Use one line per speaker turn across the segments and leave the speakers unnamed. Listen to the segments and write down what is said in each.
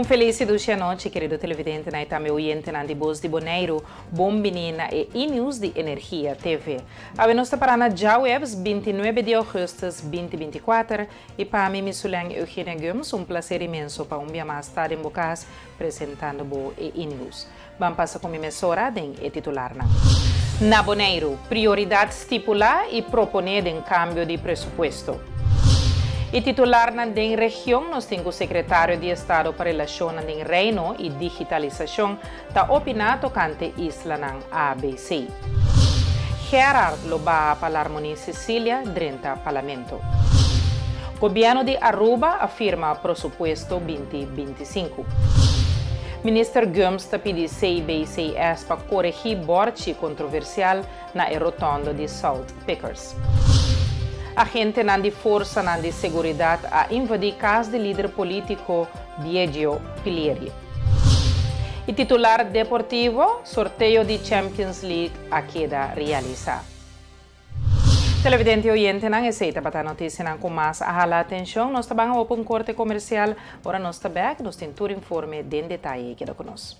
felis i dushi anochi, kerido televidentenan i tambe oyentenan di Bos di Boneiru. Bon bini na e E-News di Energia TV. Awe nos ta pará na djaweps bintinuebe di ougùstùs binti bintikuater i pa mi, Misulen Eugenia Gumbs, un plaser inmenso pa un bia mas ta den bo kas presentando bo e E-News. Ban pasa ku mi mesora den e titularnan. Na Boneiru, prioridat stipulá i proponé den kambio di presupuesto. E titularnan den region nos tin ku sekretario di Estado pa Relashonnan den Reino i Digitalisashon ta opiná tokante islanan ABC. Gerard lo baha pa Larmonie Cecilia drenta Parlamento. Gobièrnu di Aruba a firma prosupuesto binti bintisinku. Minister Gumbs ta pidi CBCS pa koregí bòrchi kontroversial na e rotondo di Salt Pickers. Agentenan di forsanan di seguridat a invadí kas di lider polítiko Biegio Pilieri. E titular deportivo, sorteo di Champions League a keda realisá. Televidente i oyentenan, esei tabata notisianan ku mas a hala atenshon. Nos ta ban a opa un korte komersial. Ora nos ta bèk, nos tin tur informe den detaye. Keda ku nos.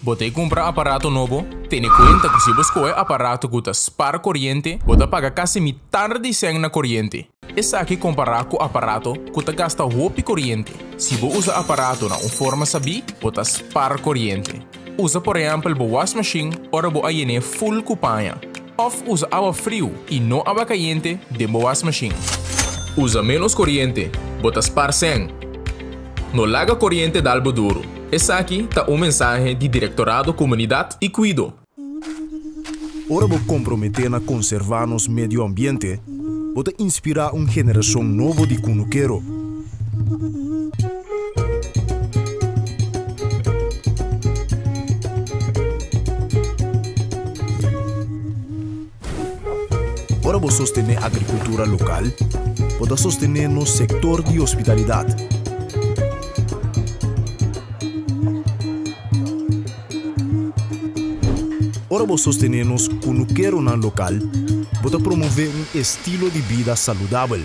Bo ta e kumpra aparato nobo? Tene kuenta ku si bo skohe aparato ku ta spar koriente, bo ta paga kasi mitar di sèn na koriente. Esaki kompará ku aparato ku ta gasta hopi koriente. Si bo usa aparato na un forma sabí, bo ta spar koriente. Usa por ehèmpel bo wasmashin ora bo a yen'é ful ku paña. Òf usa awa friu i no awa kayente den bo wasmashin. Usa ménos koriente, bo ta spar sèn. No laga koriente dal bo duru. Esaki ta un mensahe di Direktorado Komunidat i Kuido.
Ora bo komprometé na konservá nos medio ambiente, bo ta inspirá un generashon nobo di kunukero. Ora bo sostené agrikultura lokal, bo ta sostené nos sektor di hospitalidat. Ora bo sostené nos kunukeronan lokal, bo ta promové un estilo di bida saludabel.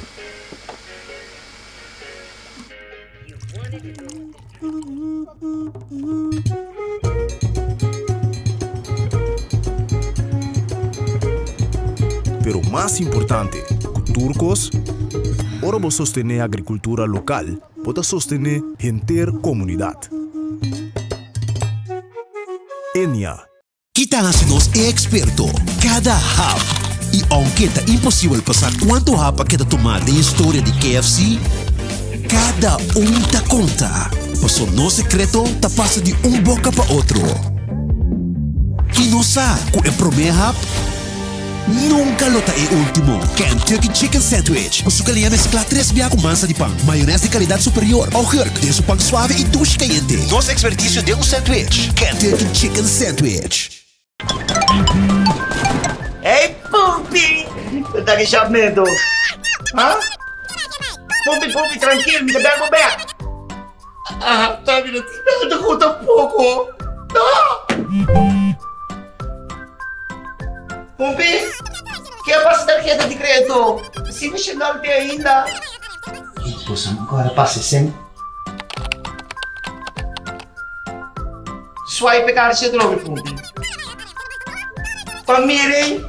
Pero mas importante ku tur kos, ora bo sostené agrikultura lokal, bo ta sostené henter komunidat. Enia.
Ki ta hasi nos e eksperto? Kada hap! I ounke ta imposibel pa sa kuantu hap a keda tumá den historia di KFC, kada un ta konta, paso nos sekreto ta pasa di un boka pa otro. I nos sa ku e promé hap nunka lo ta e último. Kentucky Chicken Sandwich ku su kaliña mesklá tres bia ku mansa di pan, mayonès di kalidat superior, augurk den su pan suave i dushi kayente. Nos ekspertisio den un sandwich, Kentucky Chicken Sandwich.
Hey Pumpi! Bo ta ki shapmento? Ha? Pumpi, Pumpi, trankil, mi ta bel bo bek. Ah, ta mi no tin nada ku tampoko. No! Pumpi, ke a pasa tarheta di kredito? Si mi shendal te ainda. Boso no kòrda pasa esei? Swipe e karchi atrobe, Pumpi. Pa miren,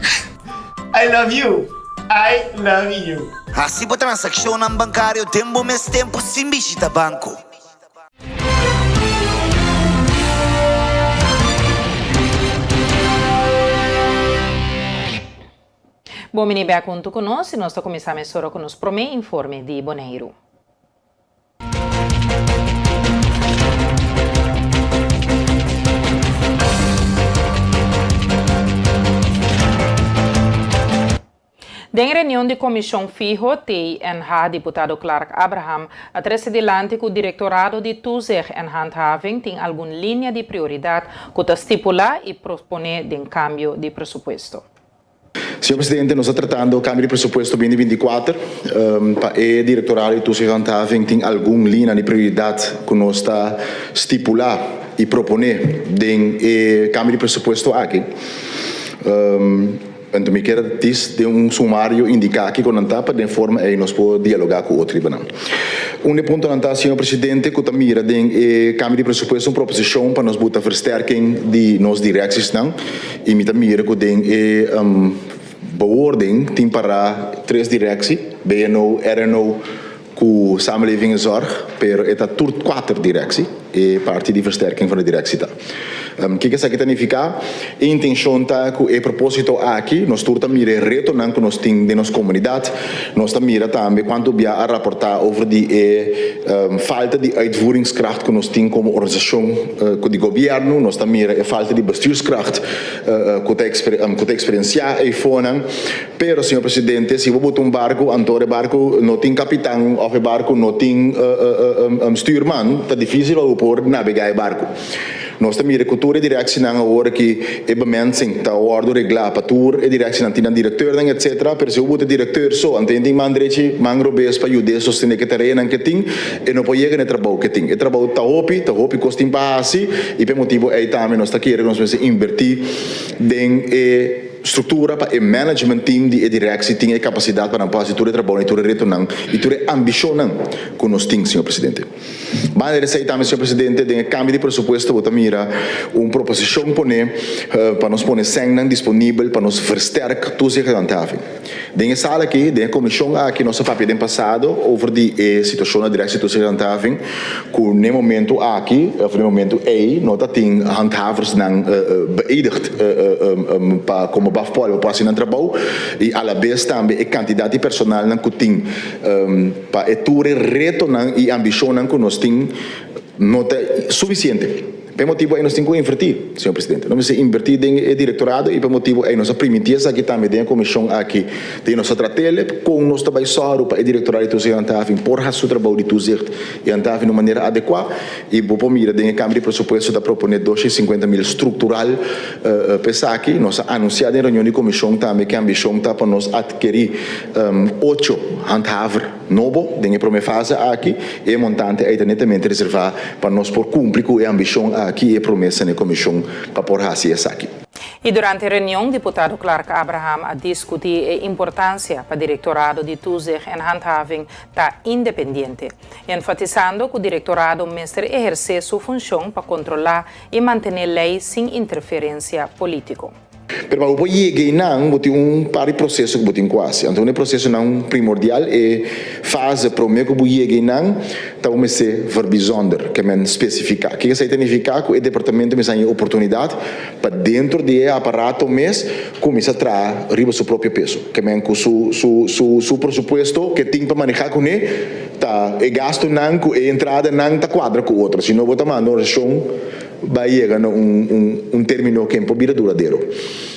I love you, I love you.
Hasi bo transakshonnan bankario den bo mes tempu sin bishita banko.
Bon bini bek huntu ku nos i nos ta kuminsá mesora ku nos promé informe di Boneiru. Den reunion di Komishon Fiho, TNH, diputado Clark Abraham a trese dilanti ku Direktorado di Toezicht en Handhaving tin algun linia di prioridat ku ta stipulá i proponé den kambio di presupuesto.
Señor Presidente, nos ta tratando kambio di presupuesto 2024. Pa e Direktorado di Toezicht en Handhaving tin algun linia di prioridat ku nos ta stipulá i proponé den e kambio di presupuesto aki. Anto mi kier dis den un sumario indiká kiko nan ta pa den forma ei nos por dialogá ku otro riba nan. Un di e puntonan ta, señor presidente, ku ta mira den e kambio di presupuesto un proposishon pa nos buta versterking di nos direksisnan i mi ta mira ku den e bewoording tin pará tres direksi, BNO, RNO ku Samenleving en Zorg, pero e ta tur kuater direksi, e parti di versterking van de direksi ta. Kiko esaki ta nifiká? E intenshon ta ku e propósito aki nos tur ta mira e retonan ku nos tin den nos komunidat. Nos ta mira tambe kuantu bia a raportá over di e falta di uitvoeringskracht ku nos tin komo organisashon di gobièrnu. Nos ta mira e falta di bestuurskracht ku ta ku ta eksperensiá eifonan. Pero, señor presidente, si bo buta un barku anto e barku no tin kapitan òf e barku no tin stuurman, ta difísil pa bo por nabegá e barku. Nos ta mira ku tur e direksinan awor aki e bemensing ta wòrdu reglá pa tur e direksinan tin nan direkteurnan etsetera, pero si bo buta direkteur so anto e tin man drechi man robes pa yud'é sostené ku e tareanan ke tin, e no por yega na e trabou ke tin. E trabou ta hopi, ta hopi kos tin pa hasi i pa e motibu ei tambe nos ta kere ku nos mester invertí den e. Struktura pa e management team di e direksi tin e kapasidat pa nan por hasi tur e trabounan i tur e retonan i tur e ambishonnan ku nos tin, señor presidente. Banda di esei tambe, señor presidente, den e kambio di presupuesto bo ta mira un proposishon pone pa nos pone sènnan disponibel pa nos versterk toezicht en handhaving. Den e sala aki, den e komishon aki nos a papia den pasado over di e situashon na direksi toezicht en handhaving ku n'e momentu aki of n'e momentu ei no ta tin handhaversnan beëdigd pa komo bafpòl pa por hasi nan trabou i alabes tambe e kantidat di personalnan ku tin pa e tur e retonan i ambishonnan ku nos tin no ta sufisiente. Pa e motibu ei nos tin ku invertí, señor presidente. Nos mester invertí den e direktorado i pa e motibu ei nos a primintí esaki tambe den e komishon aki den nos a trat'el kon nos ta bai sòru pa e direktorado di toezicht en handhaving por hasi su trabou di toezicht i handhaving di un manera adekuá i bo por mira den e kambio di presupuesto ta proponé 250 mil struktural pa esaki. Nos a anunsiá den reunion di komishon tambe ku e ambishon ta pa nos atkerí ocho handhaver. Nobo, den e promé fase aki, e montante ei ta netamente reservá pa nos por kumpli ku e ambishon aki i e promesa na e komishon pa por hasi esaki.
I durante e reunion, diputado Clark Abraham a diskutí e importansia pa Direktorado di Toezicht en Handhaving ta independiente, enfatisando ku direktorado mester ehersé su funshon pa kontrolá i mantené lei sin interferensia polítiko.
Pero pa bo por yega einan, bo tin un par di proseso ku bo tin ku hasi. Anto un di e prosesonan primordial, e fase promé ku bo yega einan, ta bo mester verbijzonder, ke men spesifiká. Kiko esei ta nifiká? Ku e departamento mester haña e oportunidat pa dentro di e aparato mes kuminsá traha riba su propio peso. Ke men ku su su su su presupuesto ke tin pa manehá kuné ta e gastunan ku e entradanan ta kuadra ku otro. Si no bo ta manda un organisashon. Bai yega na un un termino ken por bira duradero.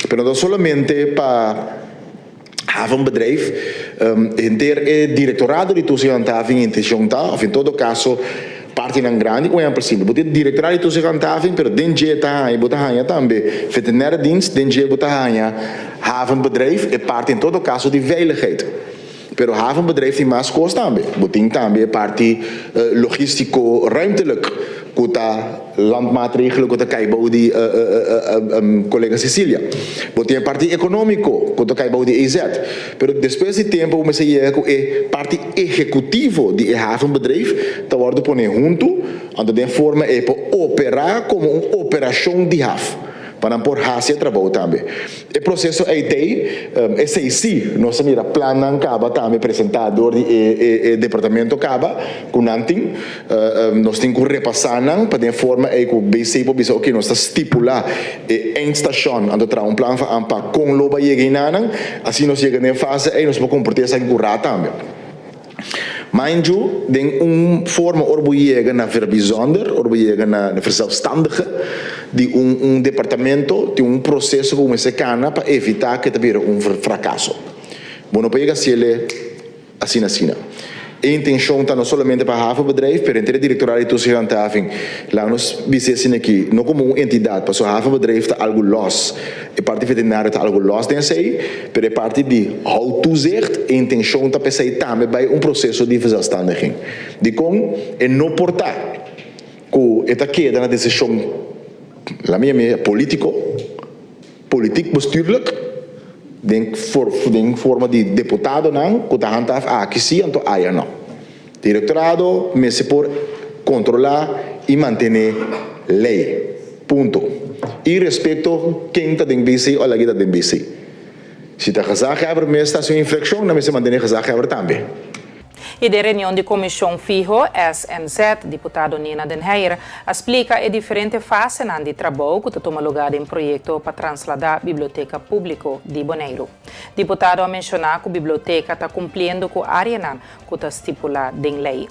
Pero no ta solamente pa havenbedrijf, henter e directorado di Toezicht en Handhaving intencion ta, of en todo caso partinan grandi, un ehempel simpel, bo tin directorado di Toezicht en Handhaving pero den dje ta haña, bo ta haña tambe veterinaire dienst, den dje bo ta haña havenbedrijf, e parti en todo caso di veiligheid. Pero havenbedrijf tin mas kos tambe. Bo tin tambe e parti logístiko ruimtelijk ku ta landmaatregelen ku ta kai bou di kolega Cecilia. Bo tin e parti ekonómiko ku ta kai bou di EZ. Pero despues di tempu bo mester yega ku e parti ehekutivo di e havenbedrijf ta wòrdu pone huntu, anto den forma e por operá komo un operashon di haf pa nan por hasi e trabou tambe. E proseso ei t'ei, esei sí, nos a mira plannan kaba tambe presentá dor di e departamento kaba ku nan tin. Nos tin ku repasá nan pa den forma ei ku BC por bisa oke nos ta stipulá e eindstation anto traha un plan van aanpak kon lo bai yega einanan. Asina nos yega den e fase ei nos por komport'é esaki ku raad tambe. Mind you, den un forma ora bo yega na verbijzonder, ora bo yega na verzelfstandige di un un departamento, tin un proceso cu bo mester cana pa evita cu e ta bira un fracaso. Bo no por yega hasiele asina asina. E intencion ta no solamente pa Havenbedrijf, pero henter e Directorado di Toezichthandhaving. Laga nos bisa asina aki, no como un entidad, pasobra Havenbedrijf ta algo los, e parti veterinario ta algo los den esey, pero e parti di houdtoezicht, e intencion ta pa esey tambe bay un proceso di verzelfstandiging. Dicon e no por ta cu e ta keda na decision, la mi yam'e politico, Politiek bestuurlijk, den den forma di deputadonan ku ta handhaaf aki si anto aya no. Direktorado mester por kontrolá i mantené lei. Punto. Irespekto ken ta den BC o lagi ta den BC. Si ta gezaghebber mes ta hasi un infrakshon nan mester mantené gezaghebber tambe.
I den reunion di Komishon Fiho, SNZ, diputado Nina den Heyer a splika e diferente fasenan di trabou ku ta tuma lugá den proyekto pa transladá Biblioteka Públiko di Boneiru. Diputado a menshoná ku biblioteka ta kumpliendo ku áreanan ku ta stipulá den lei.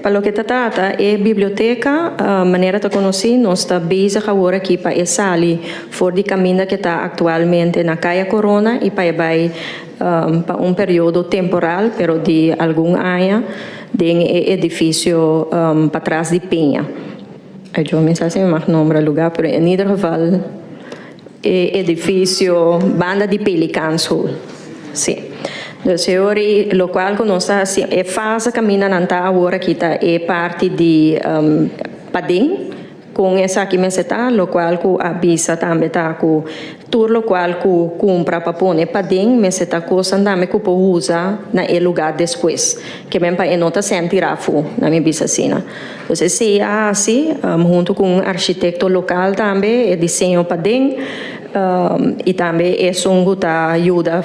Pa loke ta trata e biblioteka, manera ta konosí, nos ta bezig awor aki pa e sali for di kaminda ke ta aktualmente na Kaya Korona i pa e bai pa un periodo temporal, pero di algun aña, den e edifisio patras di Peña. Ay, yo mi sa si mi mag nombra lugá, pero en ieder geval e edifisio banda di Pelikanschool. Sí. Dus e ora ei lokual ku nos ta hasi, e fase kaminda nan ta awor aki ta e parti di paden. Kon esaki mester ta, lokual ku a bisa tambe ta ku tur lokual ku kumpra pa pone paden mester ta kosnan tambe ku por usa na e lugá despues. Ke men pa e no ta senti rafu, na mi bisa asina. Pues esei a hasi huntu ku un architekto lokal tambe e diseño paden i tambe esun ku ta yuda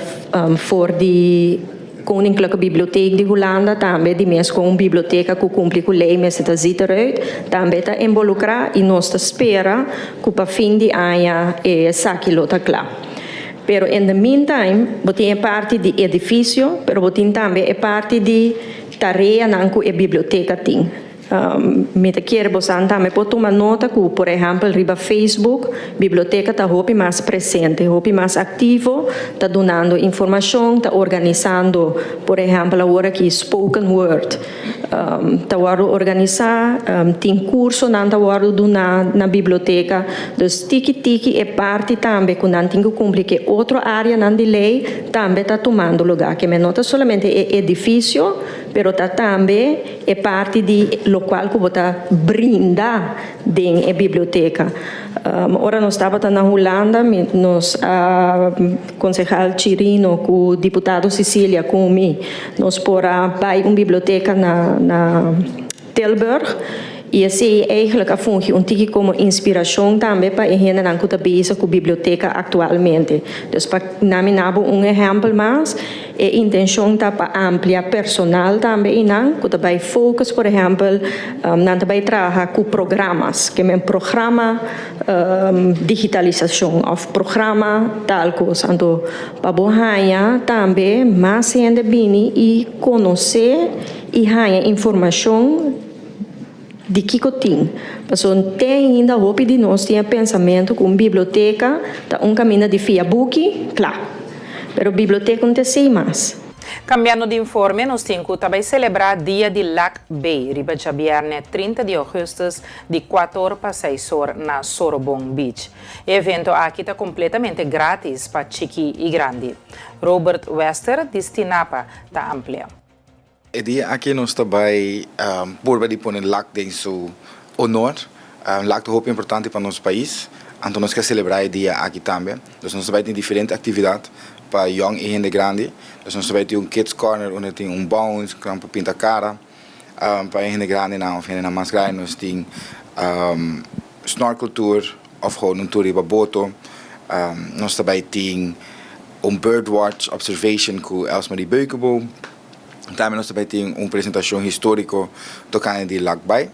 for di Koninklijke Bibliotheek di Hulanda tambe di mes kon un biblioteka ku kumpli ku lei mester ta ziet eruit tambe ta involukrá i nos ta spera ku pa fin di aña esaki lo ta kla. Pero in the meantime bo tin e parti di edifisio pero bo tin tambe e parti di tareanan ku e biblioteka tin. Mi ta kier bosan tambe por tuma nota ku, por ehèmpel, riba Facebook, biblioteka ta hopi mas presente, hopi mas aktivo, ta dunando informashon, ta organisando, por ehèmpel awor aki spoken word ta wòrdu organisá, tin kursonan ta wòrdu duná na biblioteka. Dus tiki tiki e parti tambe ku nan tin ku kumpli ku e otro áreanan di lei tambe ta tumando lugá. Ke men no ta solamente e edifisio, pero ta tambe E parti di locual cu bo ta brinda den e biblioteca. Ora nos tabata na Hulanda, mi, nos a concejal Chirino cu diputado Cecilia cu mi, nos por a bay un biblioteca na, na Tilburg y esey eigenlijk a fungi un tiki como inspiracion tambe pa e hendenan cu ta bezig cu biblioteca actualmente. Dus pa na mi nabo un ehempel mas, E intencion ta pa amplia personal tambe y nan cu ta bay focus, por ehempel, nan ta bay traha cu programas, ke men programa digitalisacion of programa tal cos. Anto pa bo haya tambe mas hende bini y conoce y haya informacion di kico tin. Pasobra te ainda hopi di nos tin e pensamento cu un biblioteca ta un caminda di fia buki, cla. Pero biblioteca no ta esey mas.
Cambiando di informe, nos tin cu ta bay celebra Dia di Lac Bay riba djabierne 30 di augustus di cuator pa seis or na Sorobon Beach. E evento aki ta completamente gratis pa chiki y grandi. Robert Wester di Stinapa ta amplia.
E dia aki nos ta bai purba di pone Lac den su honor. Lac ta hopi importante pa nos pais, anto nos ke selebrá e dia aki tambe. Dus nos ta bai tin diferente aktividat pa yòn i hende grandi. Dus nos ta bai tin un kids corner unda tin un bounce ku nan por pinta kara. Pa e hende grandinan òf hendenan mas grandi nos tin snorkel tour òf gewoon un tour riba boto. Nos ta bai tin un bird watch observation ku Elsmarie Beukeboom. Tambe nos ta bai tin un presentashon históriko tokante di Lac Bay.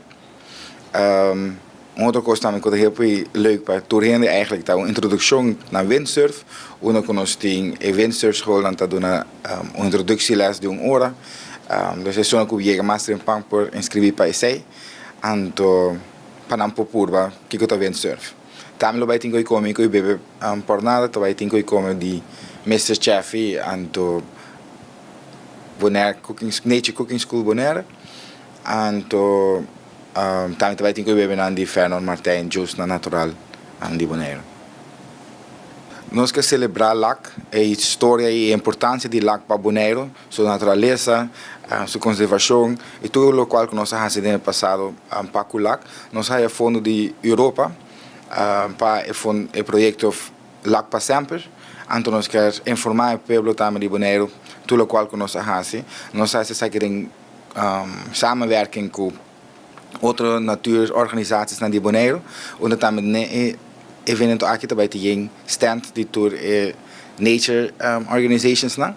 Un otro kos tambe ku ta hopi leuk pa tur hende eigenlijk ta un introdukshon na windsurf, unda ku nos tin e windsurfschoolnan ta duna un introduksieles di un ora. Dus esun ku yega mas trempan por inskribí pa esei, anto pa nan por purba kiko ta windsurf. Tambe lo bai tin ku kome i ku bebe por nada, ta bai tin ku kome di Mister Cheffy, anto. Bonaire Cooking Nature Cooking School Bonaire. Anto tambe ta bai tin ku e bebenan di Fernand Martijn juice nan natural di Boneiru. Nos ke selebrá Lac, e historia i e importansia di Lac pa Boneiru, su naturalesa, su konservashon i tur lokual ku nos a hasi den e pasado pa ku Lac. Nos a haya fondo di Europa pa e proyekto Lac pa Semper. Anto nos kier informá e pueblo tambe di Boneiru tur lokual ku nos a hasi. Nos a hasi esaki den samenwerking ku otro natuurorganisatiesnan di Boneiru, unda tambe den e evento aki ta bai tin yen stand di tur e nature organisationsnan,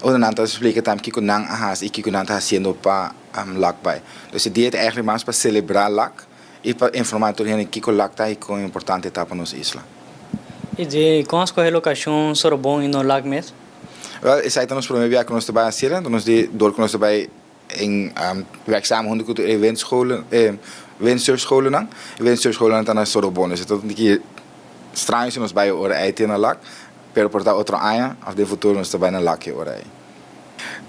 unda nan ta splika tambe kiko nan a hasi i kiko nan ta hasiendo pa Lac bai. Dus e dia ta eigenlijk mas pa selebrá Lac i pa informá tur hende kiko Lac ta i kon importante e ta pa nos isla.
I di kon a skohe lokashon Sorobon i no Lac mes?
Wèl, esei ta nos promé biaha ku nos ta bai hasiel, anto nos di dor ku nos ta bai en werkzaam huntu ku tur e windscholen, e windsurfscholennan. E windsurfscholennan ta na Sorobon, dus e ta un tiki straño si nos bai e ora ei te na Lac, pero por ta otro aña òf den futuro nos ta bai na Lac e ora ei.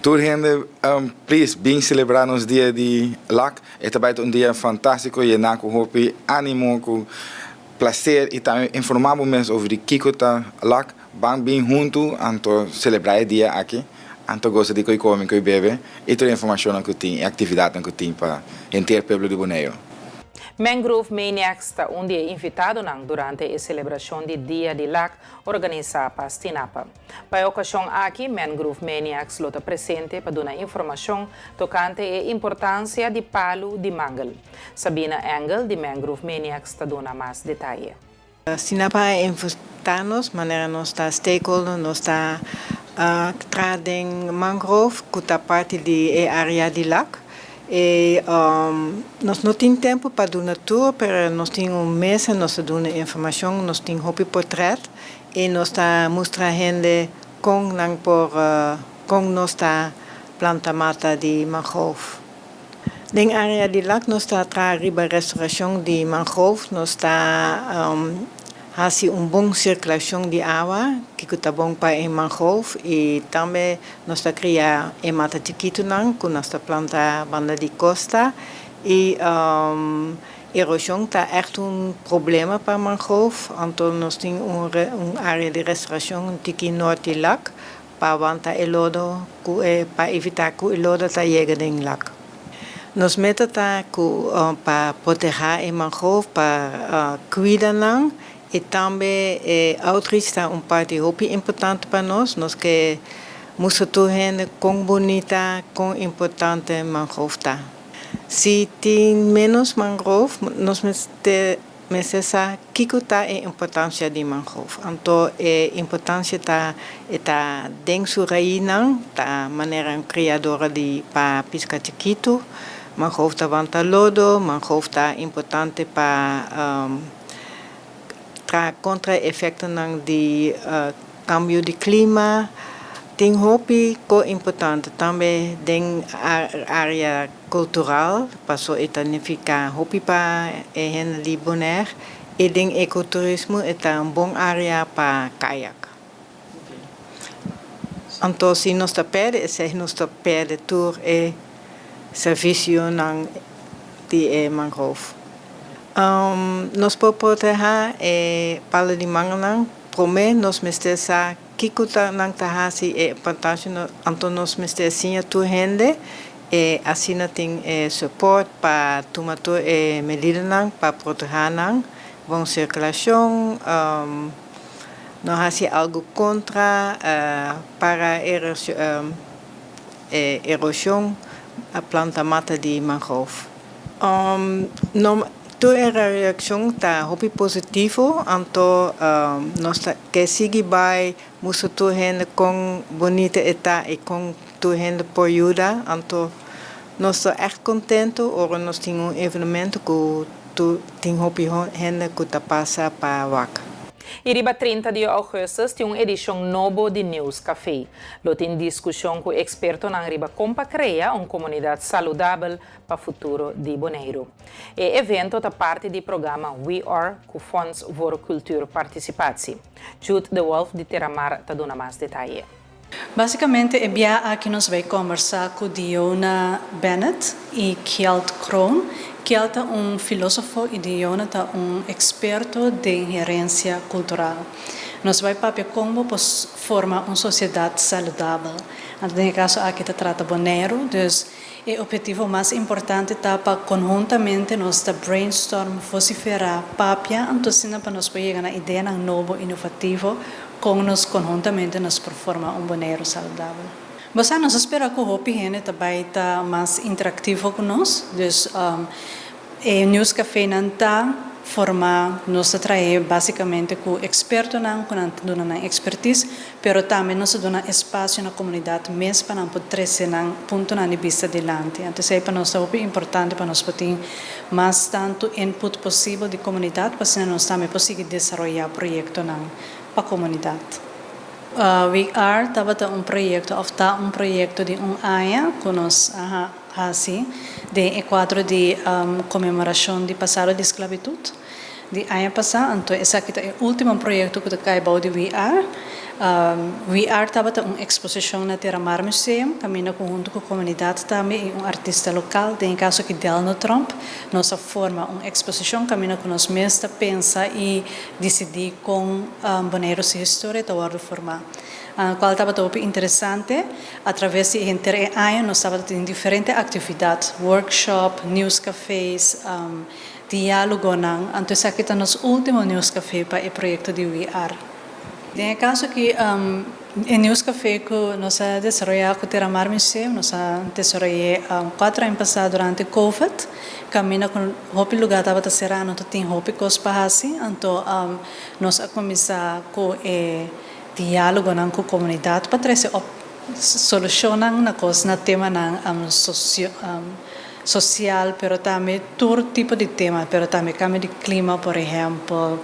Tur hende, please bin selebrá nos dia di Lac. E ta bai ta un dia fantástiko, yená ku hopi ánimo, ku plaser i tambe informá bo mes over di kiko ta Lac. Ban bin huntu anto selebrá e dia aki, anto gosa di koi komi, koi bebe i tur e informashonnan ku tin i aktividatnan ku tin pa henter pueblo di Boneiru.
Mangrove Maniacs ta un di e invitadonan durante e selebrashon di Dia di Lac organisá pa Stinapa. Pa e okashon aki Mangrove Maniacs lo ta presente pa duna informashon tokante e importansia di palu di mangel. Sabina Engel di Mangrove Maniacs ta duna mas detaye.
Asina pa invitá nos manera nos ta stakeholder, nos ta traha den mangrove ku ta parti di e área di Lac. E nos no tin tempu pa duna tur, pero nos tin un mesa, nos ta duna informashon, nos tin hopi portrèt i nos ta mustra hende kon nan por kon nos ta planta mata di mangrove. Den área di Lac nos ta traha riba restaurashon di mangrove, nos ta hasi un bon sirkulashon di awa kiko ta bon pa e mangrove i tambe nos ta kria e mata chikitunan ku nos ta planta banda di kosta i eroshon ta ègt un problema pa mangrove anto nos tin un área di restaurashon un tiki nort di Lac Pa wanta e lodo ku e pa evitá ku e lodo ta yega den lak. Nos meta ta ku pa protehá e mangrove, pa kuida nan i tambe e outreach ta un parti hopi importante pa nos. Nos ke mustra tur hende kon bunita, kon importante mangrove ta. Si tin ménos mangrove nos mester Mester sa kiko ta e importancia di mangrove. Anto e importancia ta e ta den su raínan, ta manera un criadora di pa pisca chikitu. Mangrove ta wanta lodo, mangrove ta importante pa traha contra e efectonan di cambio di clima. Tin hopi ko importante tambe den area. Kultural, paso e ta nifiká hopi pa e hende di Bonaire i den ekoturismo e ta un bon área pa kayak. Anto si nos ta pèrdè esei nos ta pèrdè tur e servisionan di e mangrove. Nos por protehá e palo di mangelnan, promé nos mester sa Kiko ta nan ta hasi e plantasje anto nos mester siña tur hende e asina tin e support pa tuma tur e medidanan pa proteha nan bon circulacion no hasi algo contra para e erosion planta mata di mangrove. Tur e reaccion ta hopi positivo, anto nos ta ke sigui bai mustra tur hende con bunita e ta y con tur hende por yuda, anto nos ta echt contento ora nos tin un evenemento cu tur tin hopi hende cu ta pasa pa wak.
I riba 30 di ougùstùs tin un edishon nobo di Nieuws Café. Lo tin diskushon ku ekspertonan riba kon pa krea un komunidat saludabel pa futuro di Boneiru. E evento ta parti di programa We Are ku Fonds voor Cultuurparticipatie. Jude de Wolff di Terramar ta duna mas detaye.
Básicamente e bia aki nos bay combersa cu Diona Bennett y Kjeld Kroon. Kjeld ta un filosofo y Diona ta un experto den herencia cultural. Nos bay papia con bo por forma un sociedad saludabel. Anto den e caso aki ta trata Boneiru, dus e obhetivo mas importante ta pa conhuntamente nos ta brainstorm, vocifera, papia, anto asina pa nos por yega na ideanan nobo, inovativo, Kon nos konhuntamente nos por forma un Boneiru saludabel? Bo sa, nos a spera ku hopi hende ta bai ta mas interaktivo ku nos. Dus e nieuwscafénan ta forma, nos ta trahe básikamente ku ekspertonan ku nan ta duna nan ekspertis, pero tambe nos ta duna espasio na komunidat mes pa nan por trese nan puntonan di bista dilanti. Anto esei pa nos ta hopi importante pa nos por tin mas tantu input posibel di komunidat pa asina nos tambe por sigui desaroyá proyektonan pa komunidat. We Are tabata un proyekto òf ta un proyekto di un aña ku nos a hasi den e kuadro di konmemorashon di pasado di sklabitut di aña pasá. Anto esaki ta e último proyekto ku ta kai bou di We Are. We Are tabata un eksposishon na Terramar Museum kaminda ku huntu ku komunidat tambe i un artista lokal, den e kaso aki Delno Tromp, nos a forma un eksposishon kaminda ku nos mes ta pensa i disidí kon Boneiru su historia ta wòrdu formá, kual tabata hopi interesante. Atraves di henter e aña nos tabata tin diferente aktividat, workshop, nieuwscafés, diálogonan. Anto esaki ta nos último nieuwscafé pa e proyekto di We Are. Den e kaso aki e nieuwscafé ku nos a desaroyá ku Terramar Museum, nos a desaroy'é kuater aña pasá durante Covid. Kaminda ku hopi lugá tabata será no ta tin hopi kos pa hasi, anto nos a kuminsá ku e diálogonan ku komunidat pa trese op solushonnan na kos na temanan sosio sosial pero tambe tur tipo di tema pero tambe kambio di klima por ehèmpel,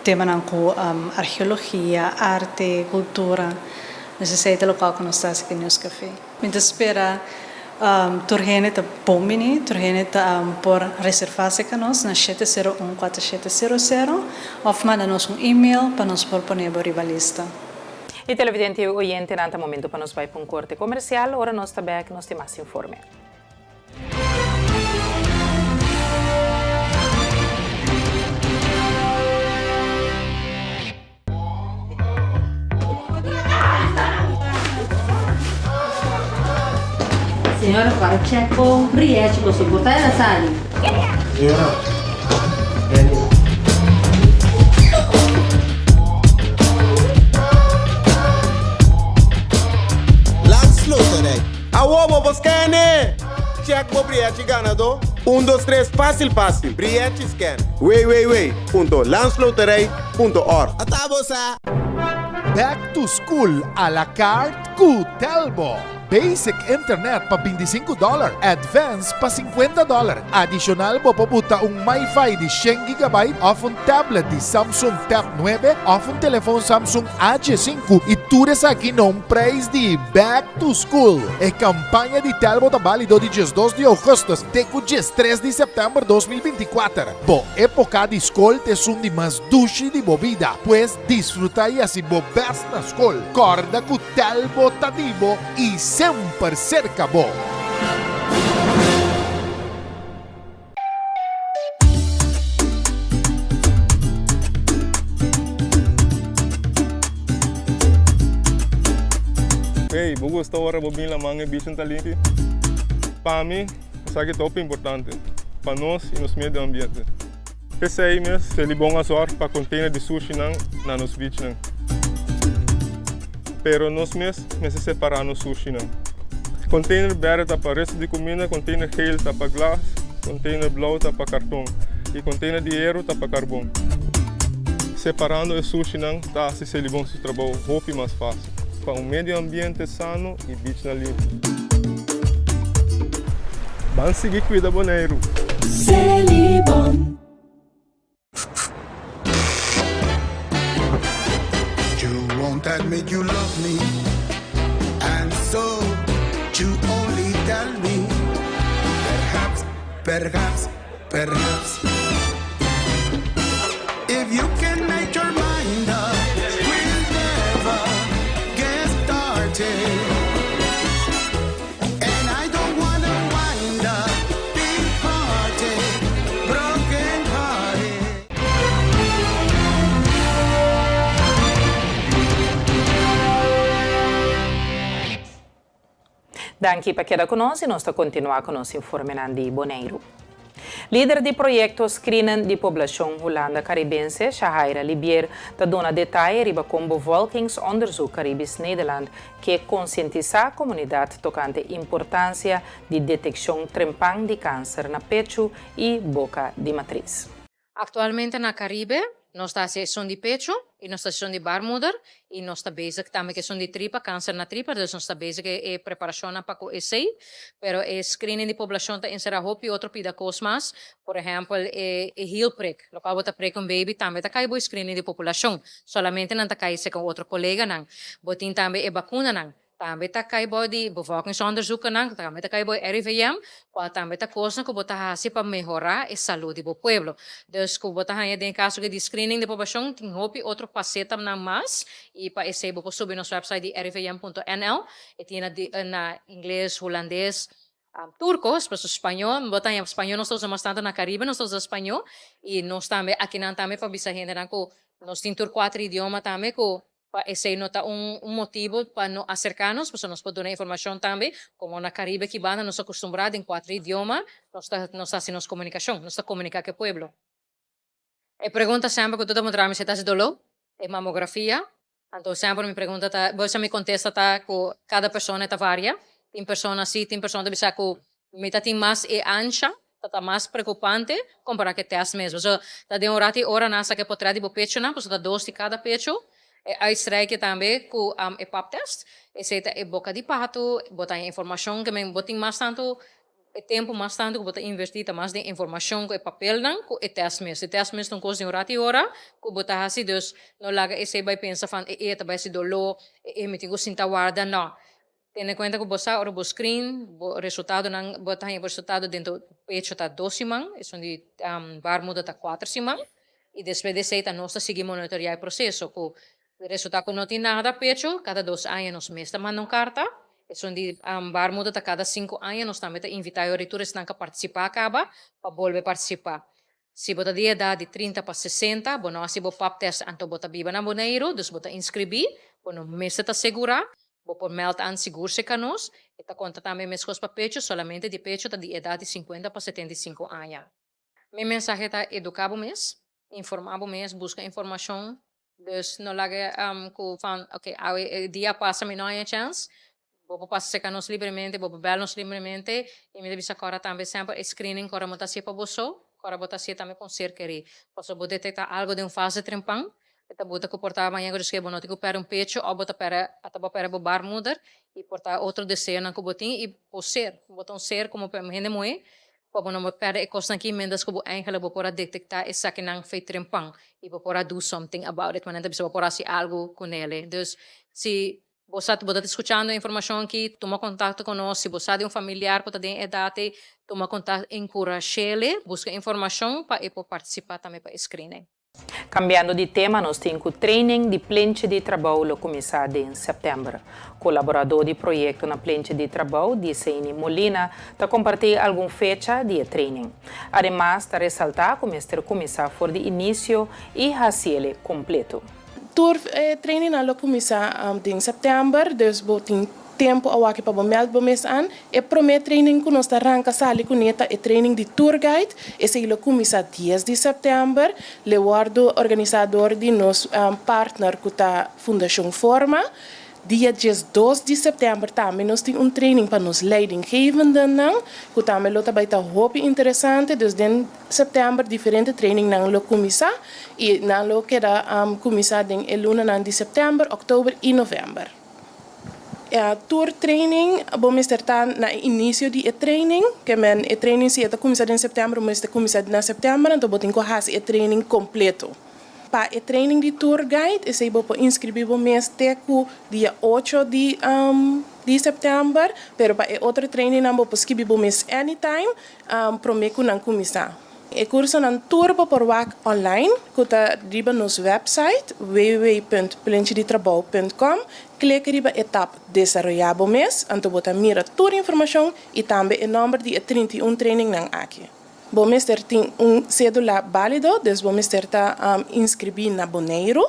temanan ku arkeologia, arte, kultura. Nos esei ta lokual ku nos ta hasi ku Nieuwscafé. Mi ta spera tur hende ta bon bini, tur hende ta por reserva cerca nos na 701 4700 of manda nos un email pa nos por pone bo riba lista.
Y televidente y oyentenan ta momento pa nos bay pa un corte comercial, ora nos ta bek nos tin mas informe.
Señora para check bo rièchi bo soporta el a sali.
Señora, Andy.
Landsloterij. Awo bo por scan-e! Check bo brièchi ganadó. Un dos tres fásil fásil. Brièchi scan. Www punto landsloterij. Punto org.
Ata bo sa! Back to school a la carte ku Telbo! Basic internet pa 25 dollar, advance pa 50 dollar. Adishonal bo por buta un MiFi di shen gigabyte òf un tablet di Samsung Tab 9 òf un telefon Samsung H5 i tur esaki na un prijs di back to school. E kampaña di Telbo ta bálido di 12 di ougùstùs te ku 13 di sèptèmber 2024. Bo époka di skol ta esun di mas dushi di bo bida, pues disfruta i hasi bo bèst na skol. Kòrda ku Telbo ta di bo i semper serka bo.
Hey, bo gusta ora bo bin laman e bichin ta limpi? Pa mi, Esaki ta hopi importante pa nos i nos medio ambiente. P'esei mes Selibon a zòrg pa container di sushinan na nos beachnan. Pero nos mes mester separá nos sushinan. Container berde ta pa resto di kuminda, container geel ta pa glas, container blou ta pa karton i container di heru ta pa karbon. Separando e sushinan ta hasi Selibon su trabou hopi mas fásil pa un medio ambiente sano i beachnan limpi. Ban sigui kuida Boneiru!
Selibon.
You won't admit you love me And so you only tell me Perhaps, perhaps, perhaps If you can make your mind up We'll never get started.
Danki pa keda ku nos i nos ta kontinuá ku nos informenan di Boneiru. Lider di proyekto Screenen di Poblashon Hulanda Karibense, Shahaira Libier, ta duna detaye riba kon Bevolkingsonderzoek Caribisch Nederland ke konsientisá komunidat tokante importansia di detekshon trempan di kanser na pechu i boka di matris.
Aktualmente na Karibe nos ta hasi esun di pechu i nos ta hasi esun di barmoeder i nos ta bezig tambe ku esun di tripa, kanser na tripa, dus nos ta bezig ku e preparashonnan pa ku esei. Pero e screening di poblashon ta enserá hopi otro pida kos mas, por ehèmpel e e hielprik, lokual bo ta prik un baby tambe ta kai bo e screening di populashon, solamente nan ta kai serka otro koleganan. Bo tin tambe e bakunanan. Tambe ta kai bou di bevolkingsonderzoekennan, tambe ta kai bou RIVM, kual tambe ta kosnan ku bo ta hasi pa mehorá e salú di bo pueblo. Dus ku bo ta haña den e kaso di screening di poblashon tin hopi otro fasetanan mas i pa esei bo por subi nos website di rivm punto nl. E tin na na ingles, hulandes, tur kos, pasobra spañó, bo ta haña spañó nos ta usa mas tantu na Karibe nos ta usa spañó i nos tambe akinan tambe pa bisa hendenan ku nos tin tur kuater idioma tambe ku Pa esei no ta un motibu pa no aserká nos, pasobra nos por duna informashon tambe. Komo na Karibe ki banda nos akustumbrá den kuater idioma nos ta nos ta hasi nos komunikashon, nos ta komuniká ku e pueblo. E pregunta semper ku tur ta puntra mi si ta hasi doló, e mamografia. Anto semper mi pregunta ta, bo sa mi kontesta ta ku kada persona e ta varia. Tin persona si, tin persona ta bisa ku Mi ta tin mas e ansha, ta ta mas preocupante compara cu e test mes. Pasobra ta den un rato y ora nan saca e potret di bo pechonan, pasobra ta dos di cada pecho. E uitstrijkje tambe cu e pap test. Esey ta e boca di pato, bo ta haña informacion cu men bo tin mas tanto e tempo mas tanto cu bo ta inverti ta mas den informacion cu e papelnan cu e test mes. E test mes ta un cos di un rato y ora cu bo ta haci, dus no laga esey bay pensa van e e ta bay haci dolo, e e mi tin cu sinta warda, no. Tene kuenta ku bo sa ora bo screen bo resultadonan bo ta haña bo resultado dentro pecho ta dos siman, esun di barmoeder ta kuater siman i despues di esei ta nos ta sigui monitoreá e proseso ku resultá ku no tin nada pecho kada dos aña nos mes ta manda un karta, esun di barmoeder ta kada sinku aña nos tambe ta invitá e ora di tur esnan ku a partisipá kaba pa bolbe partisipá. Si bo ta di edat di 30 pa 60, bo no hasi bo pap test anto bo ta biba na Boneiru, dus bo ta inskribí, bo no mester ta segurá, bo por mèld aan sigur serka nos. E ta konta tambe meskos pa pecho, solamente di pecho ta di edat di 50 pa 75 aña. Mi mensahe ta eduká bo mes, informá bo mes, buska informashon, Dus no laga ku van oke awe e dia pasa mi no haña chèns, bo por pasa serka nos libremente, bo por bèl nos libremente i mi ta bisa kòrda tambe semper e screening kòrda bo ta hasié pa bo so, kòrda bo ta hasié tambe pa un ser kerí. Pasobra bo detektá algu den un fase trempan, e ta buta ku por ta mañana ku Dios kere bo no tin ku pèrdè un pecho òf bo ta pèrdè ata bo a pèrdè bo baarmoeder i por ta otro deseonan ku bo tin i bo ser, bo ta un ser komo hende muhé Pa bo no por pèrdè e kosnan aki miéntras ku bo eigenlijk bo por a detektá esakinan fei trempan i bo por a do something about it, manera ta bisa bo por hasi algu ku nele. Dus si bo sa bo ta skuchando e informashon aki, tuma kontakto ku nos, si bo sa di un familiar ku ta den e edat ei, tuma kontakto, enkurash'ele, buska informashon pa e por partisipá tambe pa e screening.
Cambiando di tema nos tin cu training di Plenchi di Trabou lo cuminsa den september. Colaborador di proyecto na Plenchi di Trabou, Diseini Molina, ta comparti algun fecha di e training. Ademas ta resalta cu mester cuminsa for di inicio y haciele completo.
Tur e trainingnan lo cuminsa den september, dus bo tin Tempu a wak pa bo mèld bo mes an. E promé training ku nos ta ranka sali kuné ta e training di tour guide. Esei lo kuminsá dies di sèptèmber. Lo wòrdu organisá dor di nos partner ku ta Fundashon Forma. Dia 12 di sèptèmber tambe nos tin un training pa nos leidinggevendennan ku tambe lo ta bai ta hopi interesante. Dus den sèptèmber diferente trainingnan lo kuminsá i nan lo keda kuminsá den e lunanan di sèptèmber, òktober i novèmber. Tur training bo mester ta na e inicio di e training, ke men e training si e ta cuminsa den september bo mester cuminsa na september anto bo tin cu haci e training completo. Pa e training di tour guide esey bo por inscribi bo mes te cu dia ocho di di september, pero pa e otro trainingnan bo por scribi bo mes anytime prome cu nan cuminsa. E kursonan tur bo por wak online ku ta riba nos wèpsait www.plenchiditrabou.com. Klik riba e tab Desaroyá bo mes, anto bo ta mira tur informashon i tambe e nòmber di e 31 trainingnan aki. Bo mester tin un sédula bálido, dus bo mester ta inskribí na Boneiru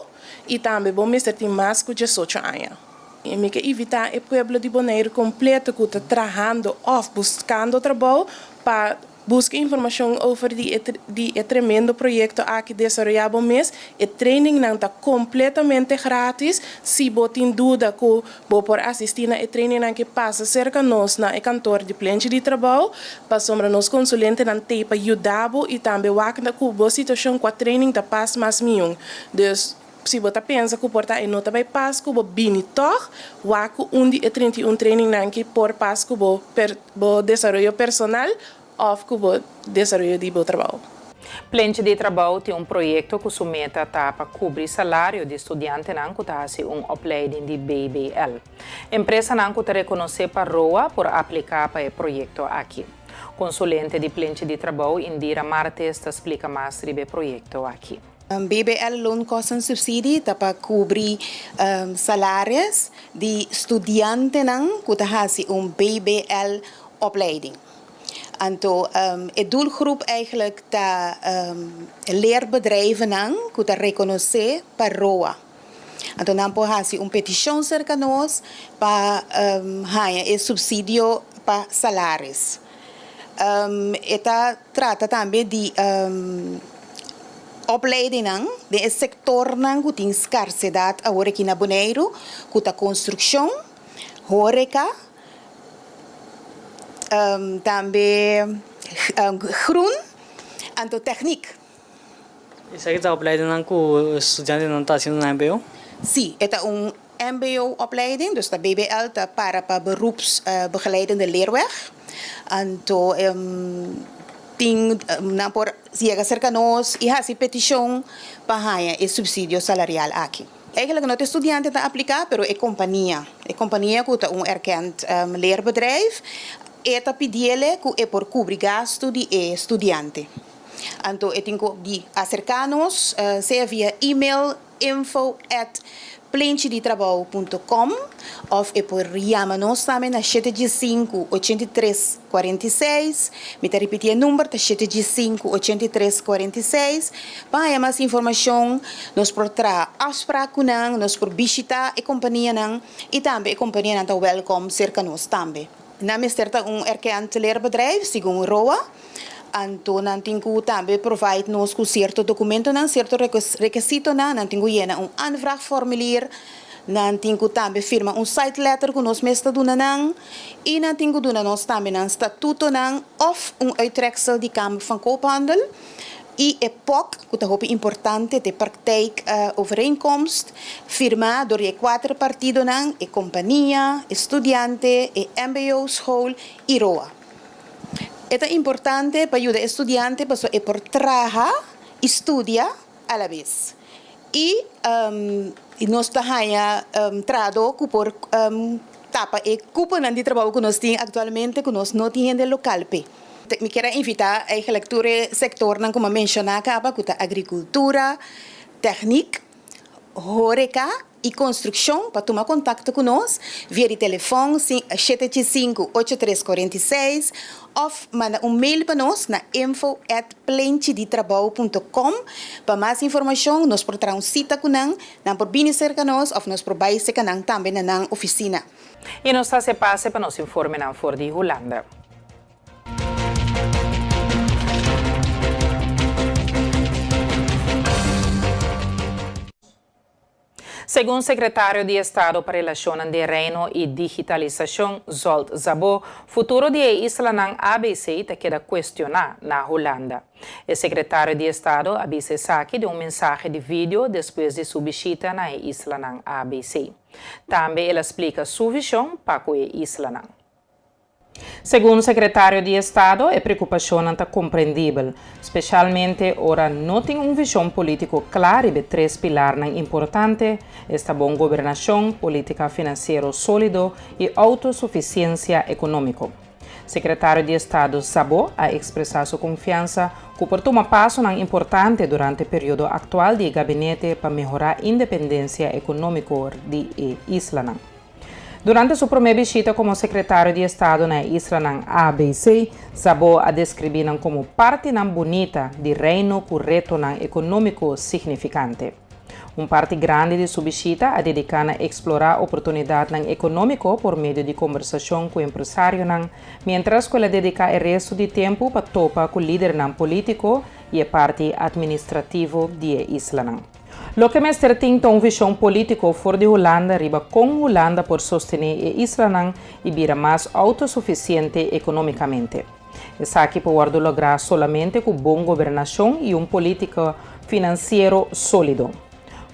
i tambe bo mester tin mas ku 18 aña. I mi ke invitá e pueblo di Boneiru kompleto ku ta trahando òf buskando trabou pa buska informashon over di e di e tremendo proyekto aki Desaroyá Bo Mes. E trainingnan ta kompletamente grátis. Si bo tin duda ku bo por asistí na e trainingnan ke pasa serka nos na e kantor di Plenchi di Trabou pasobra nos konsulentenan t'ei pa yuda bo i tambe wak ku bo situashon kua training ta pas mas miun. Dus. Si bo ta pensa ku por ta e no ta bai pas ku bo bini tòg, wak ku un di e 31 trainingnan ki por pas ku bo bo desaroyo personal òf ku bo desaroyo di bo trabou.
Plenchi di Trabou tin un proyekto ku su meta ta pa kubri salario di studiantenan ku ta hasi un opleiding di BBL. Empresanan ku ta rekonosé pa roa por apliká pa e proyekto aki. Konsulente di Plenchi di Trabou Indira Martes ta splika mas riba e proyekto aki.
BBL Loonkostensubsidie ta pa kubri salaris di studiantenan ku ta hasi un BBL opleiding. Anto e doelgroep eigenlijk ta leerbedrijvennan ku ta rekonosé pa roa. Anto nan por hasi un petishon serka nos pa haña e supsidio pa salaris. E ta trata tambe di opleidingnan den e sektornan ku tin skarsedat awor aki na Boneiru, ku ta konstrukshon, horeka, tambe groen, anto tèknik.
Esaki ta opleidingnan ku studiantenan ta hasiendo na mbo?
Sí, e ta un MBO-opleiding, dus ta BBL ta para pa Beroepsbegeleidende Leerweg. Anto tin nan por yega serka nos i hasi petishon pa haña e supsidio salarial aki. Eigenlijk no ta e studiante ta apliká, pero e kompania. E kompania ku ta un erkend leerbedrijf, e ta pidiele ku e por kubri gastu di e studiante. Anto e tin ku di aserká nos, sea via email, info at plenchiditrabou punto com of e por yama nos tambe na shete dje sinku 83 46. Mi ta ripiti e number ta shete dje sinku 83 46. Pa haña mas informashon nos por traha afsprak ku nan, nos por bishita e kompanianan i tambe e kompanianan ta wèlkòm serka nos tambe. Nan mester ta un erkend leerbedrijf segun roa. Anto nan tin ku tambe provide nos ku sierto dokumentonan, sierto rekesitonan. Nan tin ku yena un aanvraagformulier, nan tin ku tambe firma un site letter ku nos mes ta duna nan i nan tin ku duna nos tambe nan statutonan òf un uittreksel di Kamer van Koophandel i e pok, ku ta hopi importante, te praktijk overeenkomst, firmá dor di e kuater partidonan, e kompania, e studiante, e mbo-school i roa. E ta importante pa yuda e studiante pasobra e por traha i studia alabes. I nos ta haña trahadó ku por tapa e kuponan di trabou ku nos tin aktualmente ku nos no tin hende lokal p'e. Mi kier a invitá eigenlijk tur e sektornan ku mi a menshoná kaba ku ta agrikultura, tèknik, horeka i konstrukshon pa tuma kontakto ku nos via di telefòn shete chi sinku ocho tres 46 òf manda un mail pa nos na info at plenchiditrabou punto com. Pa mas informashon nos por traha un sita ku nan, nan por bini serka nos òf nos por bai serka nan tambe na nan ofisina.
I nos ta hasi pase pa nos informenan for di Hulanda. Segun Sekretario di Estado pa Relashonnan den Reino i Digitalisashon, Zsolt Szabó, futuro di e islanan ABC ta keda kuestioná na Hulanda. E Sekretario di Estado a bisa esaki den un mensahe di video despues di su bishita na e islanan ABC. Tambe el a splika su vishon pa ku e islanan. Segun Sekretario di Estado, e preokupashonnan ta komprendibel, spesialmente ora no tin un vishon polítiko kla riba e tres pilarnan importante, esta bon gobernashon, polítika finansiero sólido i outosufisiensia ekonómiko. Sekretario di Estado Szabó a ekspresá su konfiansa ku por tuma pasonan importante durante periodo aktual di e gabinete pa mehorá independensia ekonómiko di e islanan. Durante su promé bishita komo sekretario di estado na e islanan ABC, Szabó a deskribí nan komo partinan bunita di Reino ku retonan ekonómiko signifikante. Un parti grandi di su bishita a dediká na eksplorá oportunidatnan ekonómiko por medio di kombersashon ku empresarionan, miéntras ku el a dediká e restu di tempu pa topa ku lidernan polítiko i e parti atministrativo di e islanan. Loke mester tin ta un vishon polítiko for di Hulanda riba kon Hulanda por sostené e islanan i bira mas outosufisiente ekonómikamente. Esaki por wòrdu lográ solamente ku bon gobernashon i un polítika finansiero sólido.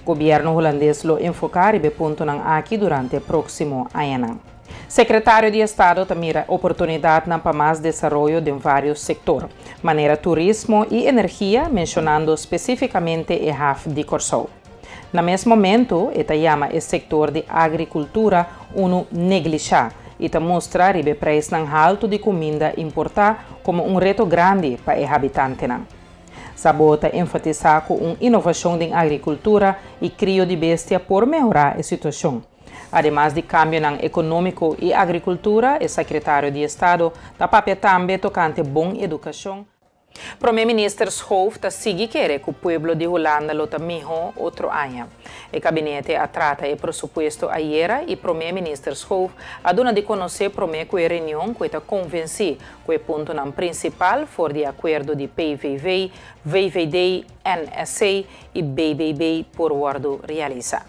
Gobièrnu hulandes lo enfoká riba e puntonan aki durante e próksimo añanan. Sekretario di Estado ta mira oportunidatnan pa mas desaroyo den vários sektor, manera turismo i energia, menshonando spesífikamente e haf di Kòrsou. Na mes momentu e ta yama e sektor di agrikultura unu neglishá i ta mustra riba e preisnan haltu di kuminda importá komo un reto grandi pa e habitantenan. Szabó ta enfatisá ku un inovashon den agrikultura i krio di bestia por mehorá e situashon. Ademas di kambionan ekonómiko i agrikultura, e sekretario di Estado ta papia tambe tokante bon edukashon, Prome Minister Schoof ta sigui kere ku pueblo di Hulanda lo ta mihó otro aña. E kabinete a trata e presupuesto ayera i Prome Minister Schoof a duna di konosé promé ku e reunion ku e ta konvensí ku e puntonan prinsipal for di e akuerdo di PVV, VVD, NSC i BBB por wòrdu realisá.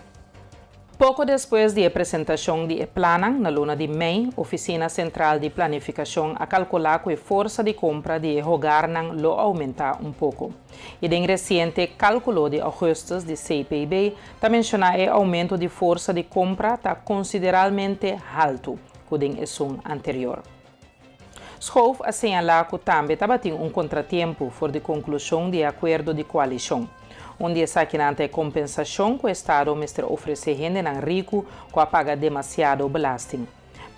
Poko despues di e presentashon di e plannan na luna di mei, Ofisina Sentral di Planifikashon a kalkulá ku e forsa di kompra di e hogarnan lo oumentá un poko. I den resiente kálkulo di ougùstùs di CPB ta menshoná e oumento di forsa di kompra ta konsideralmente haltu ku den esun anterior. Schoof a señalá ku tambe tabatin un kontratiempu for di konklushon di e akuerdo di koalishon. Un di esakinan ta e kompensashon ku Estado mester ofresé hendenan riku ku a paga demasiado belasting.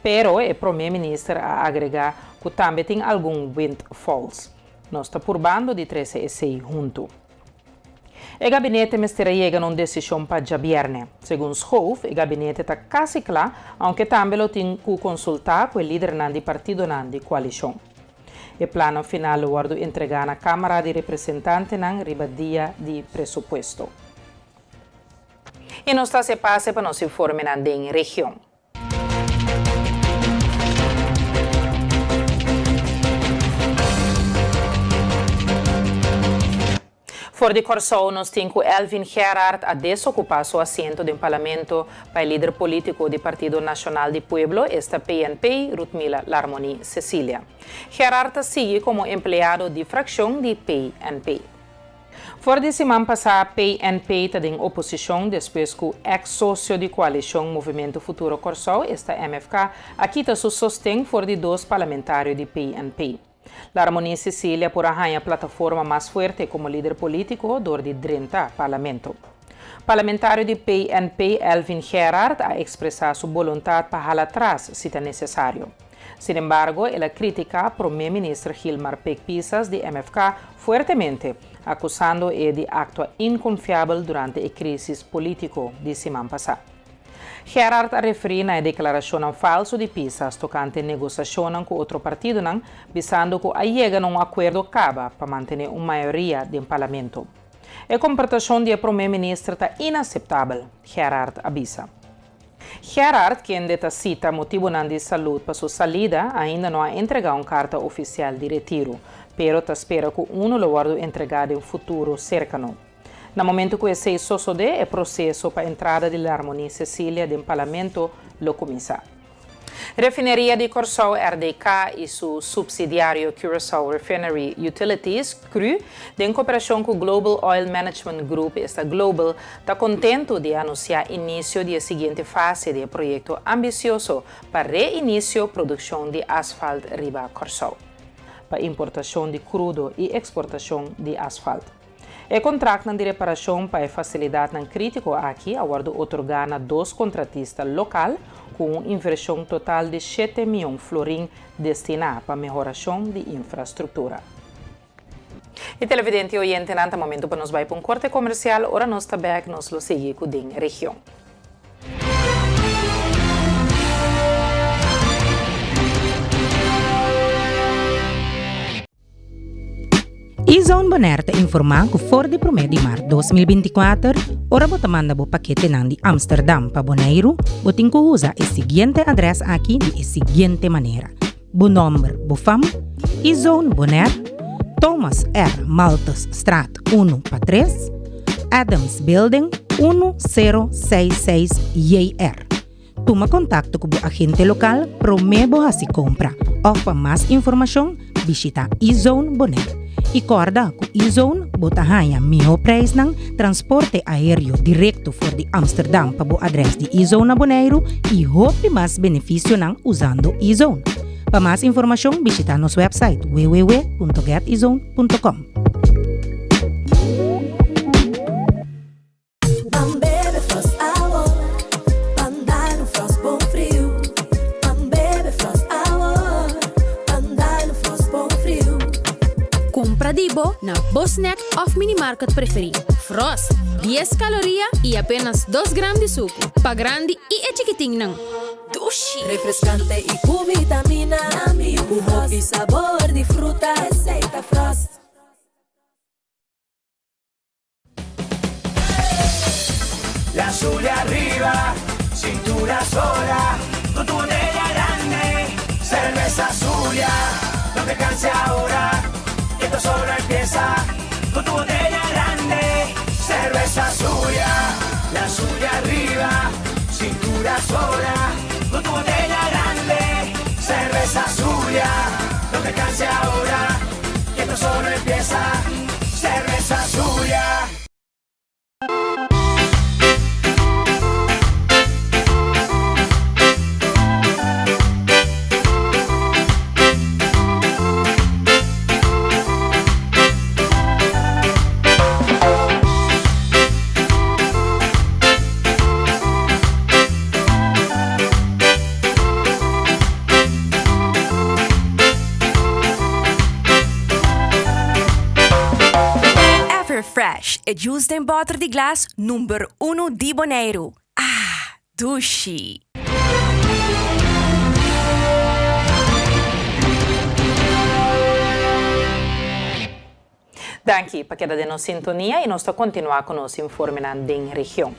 Pero e promé minister a agregá ku tambe tin algun windfalls. Nos ta purbando di trese esei huntu. E gabinete mester a yega na un desishon pa djabièrnè. Segun Schoof, e gabinete ta kasi kla, ounke tambe lo tin ku konsultá ku e lidernan di partidonan di koalishon. E plannan final lo wòrdu entregá na Kámara di Representantenan riba dia di presupuesto. I nos ta hasi e pase pa nos informenan den region. For di Kòrsou nos tin ku Elvin Gerard a desokupá su asiento den Parlamento pa e lider polítiko di Partido Nashonal di Pueblo, esta PNP, Ruthmila Larmonie Cecilia. Gerard ta sigui komo empleado di frakshon di PNP. For di siman pasá PNP ta den oposishon despues ku eks sosio di koalishon Movementu Futuro Kòrsou, esta MFK, a kita su sosten for di dos parlamentario di PNP. Larmonie Cecilia por a haña plataforma mas fuerte komo lider polítiko dor di drenta parlamento. Parlamentario di PNP Elvin Gerard a ekspresá su boluntat pa hala tras si ta nesesario. Sinembargo, el a kritiká Promé Minister Gilmar Pik Pisas di MFK fuertemente, akusando e di aktua inkonfiabel durante e krísis polítiko di siman pasá. Gerard a referí na e deklarashonnan falsu di Pisas tokante negosashonnan ku otro partidonan, bisando ku a yega na un akuerdo kaba pa mantené un mayoria den parlamento. E komportashon di e promé minister ta inaseptabel, Gerard a bisa. Gerard, kende ta sita motibunan di salud pa su salida, ainda no a entregá un karta ofisial di retiru, pero ta spera ku unu lo wòrdu entregá den futuro serkano. Na momentu ku esei sosodé, e proseso pa entrada di Larmonie Cecilia den Parlamento lo kuminsá. Refineria di Kòrsou, RDK, i su supsidiario Curaçao Refinery Utilities, cru, den koperashon ku Global Oil Management Group, esta Global, ta kontentu di anunsiá inisio di e siguiente fase di e proyekto ambisioso pa reinisio produkshon di asfalt riba Kòrsou. Pa importashon di krudo i eksportashon di asfalt. E kontraktnan di reparashon pa e fasilidatnan krítiko aki a wòrdu otorgá na dos kontratista lokal ku un invershon total di shete mion florin destiná pa mehorashon di infrastruktura. E televidente i oyentenan ta momentu pa nos bai pa un korte komersial, ora nos ta bèk nos lo sigui ku Den Region.
E-Zone Bonaire ta informá ku for di promé di mart 2024, ora bo ta manda bo paketenan di Amsterdam pa Boneiru, bo tin ku usa e siguiente adrès aki di e siguiente manera, bo nòmber, bo fam, E-Zone Bonaire, Thomas R. Malthusstraat unu pa tres, Adams Building, unu sero seis seis JR. Tuma kontakto ku bo agente lokal promé bo hasi kompra òf pa mas informashon bishita E-Zone Bonaire. I kòrda ku E-Zone bo ta haña mihó preisnan, transporte aéreo direkto for di Amsterdam pa bo adrès di E-Zone na Boneiru i hopi mas benefisionan usando E-Zone. Pa mas informashon bishita nos wèpsait www.getezone.com.
Ban bebe Frost awo, ban dal un Frost bon friu. Ban bebe Frost awo, ban dal un Frost bon friu.
Kumpra di bo na bo snack òf minimarket preferí. Frost, dies kaloria i apenas dos gram di suku. Pa grandi i e chikitinnan.
Dushi! Refreskante i ku vitamina. Ku hopi sabor di fruta. Esei ta Frost.
La Zulia arriba, cintura sola, con tu botella grande, cerveza Zulia, no te canses ahora, que esto solo empieza, con tu botella grande, cerveza Zulia, la Zulia arriba, cintura sola, con tu botella grande, cerveza Zulia, no te canses ahora, que esto solo empieza, cerveza Zulia.
Everfresh, e juice den bòter di glas number unu di Boneiru. Ah, dushi!
Danki pa keda den nos sintonia y nos ta continua cu nos informenan den region.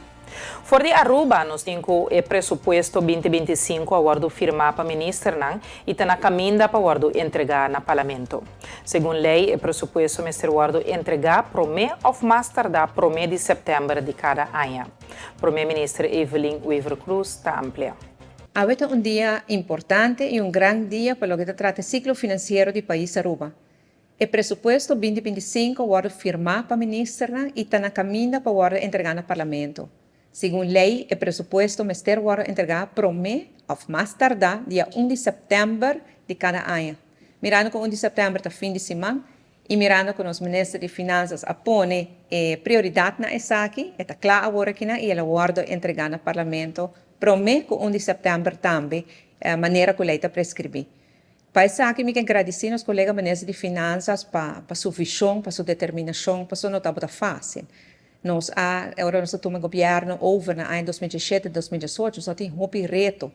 For di Aruba nos tin cu e presupuesto binti 25 a wordo firma pa ministernan y ta na caminda pa wordo entrega na Parlamento. Segun ley e presupuesto mester wordo entrega prome of mas tarda prome di september di cada aña. Prome Minister Evelyn Wever-Croes ta amplia.
Awe ta un dia importante y un gran dia pa loke ta trata e ciclo financiero di pais Aruba. E presupuesto binti 25 wòrdu firmá pa ministernan i ta na kaminda pa wòrdu entregá na Parlamento. Segun lei e presupuesto mester wòrdu entregá promé òf mas tardá dia un di sèptèmber di kada aña. Mirando ku un di sèptèmber ta fin di siman i mirando ku nos minister di Finansas a pone e prioridat na esaki, e ta kla awor akinan i el a wòrdu entregá na Parlamento promé ku un di sèptèmber tambe, manera ku lei ta preskribí. Pa esaki mi ke gradisí nos kolega Minister di Finansas pa pa su vishon, pa su determinashon, pasobra no tabata fásil. Nos a, ora nos a tuma e gobièrnu over na aña 2017, 2018, nos a tin hopi reto.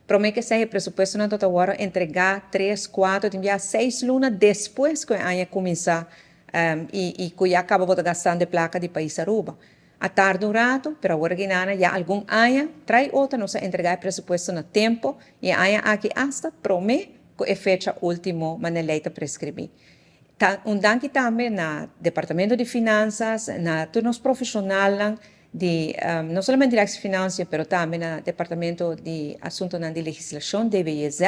Promé ke esei e presupuestonan tabata wòrdu entregá tres, kuater, tin bia seis luna despues ku e aña a kuminsá i i ku ya kaba bo ta gastando e plaka di pais Aruba. A tarda un rato, pero awor aki nana ya algun aña trai otro nos a entrega e presupuesto na tempo y e aña aki hasta prome cu e fecha ultimo manera ley ta prescribi. Ta un danki tambe na Departamento di Finanzas, na tur nos profesionalnan di no solamente Directie Financiën pero tambe na Departamento di Asuntonan di Legislacion, DWZ,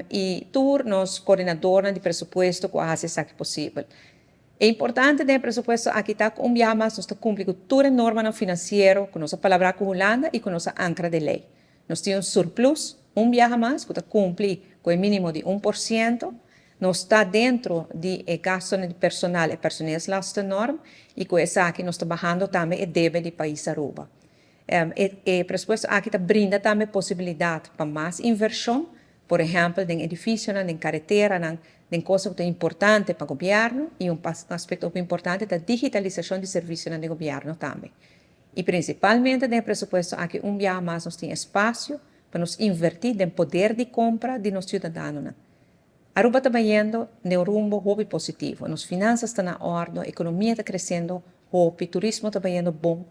y tur nos coordinadornan di presupuesto cu a haci esaki posibel. E importante den e presupuesto aki ta ku un biaha mas nos ta kumpli ku tur e normanan finansiero ku nos a palabrá ku Hulanda i ku nos a ankra den lei. Nos tin un surplus un biaha mas ku ta kumpli ku e mínimo di un por siento. Nos ta dentro di e gastonan di personal, e personeelslastennorm, i ku esaki nos ta bahando tambe e debe di pais Aruba. E presupuesto aki ta brinda tambe posibilidat pa mas invershon, Por ehèmpel den edifisionan, den kareteranan, den kosnan ku ta importante pa gobièrnu i un aspekto hopi importante ta digitalisashon di servisionan di gobièrnu tambe. I prinsipalmente den e presupuesto aki un biaha mas nos tin espasio pa nos invertí den poder di kompra di nos siudadanonan. Aruba ta bayendo den un rumbo hopi positivo. Nos finanzas ta na ordo, economia ta creciendo hopi, turismo ta bayendo bon,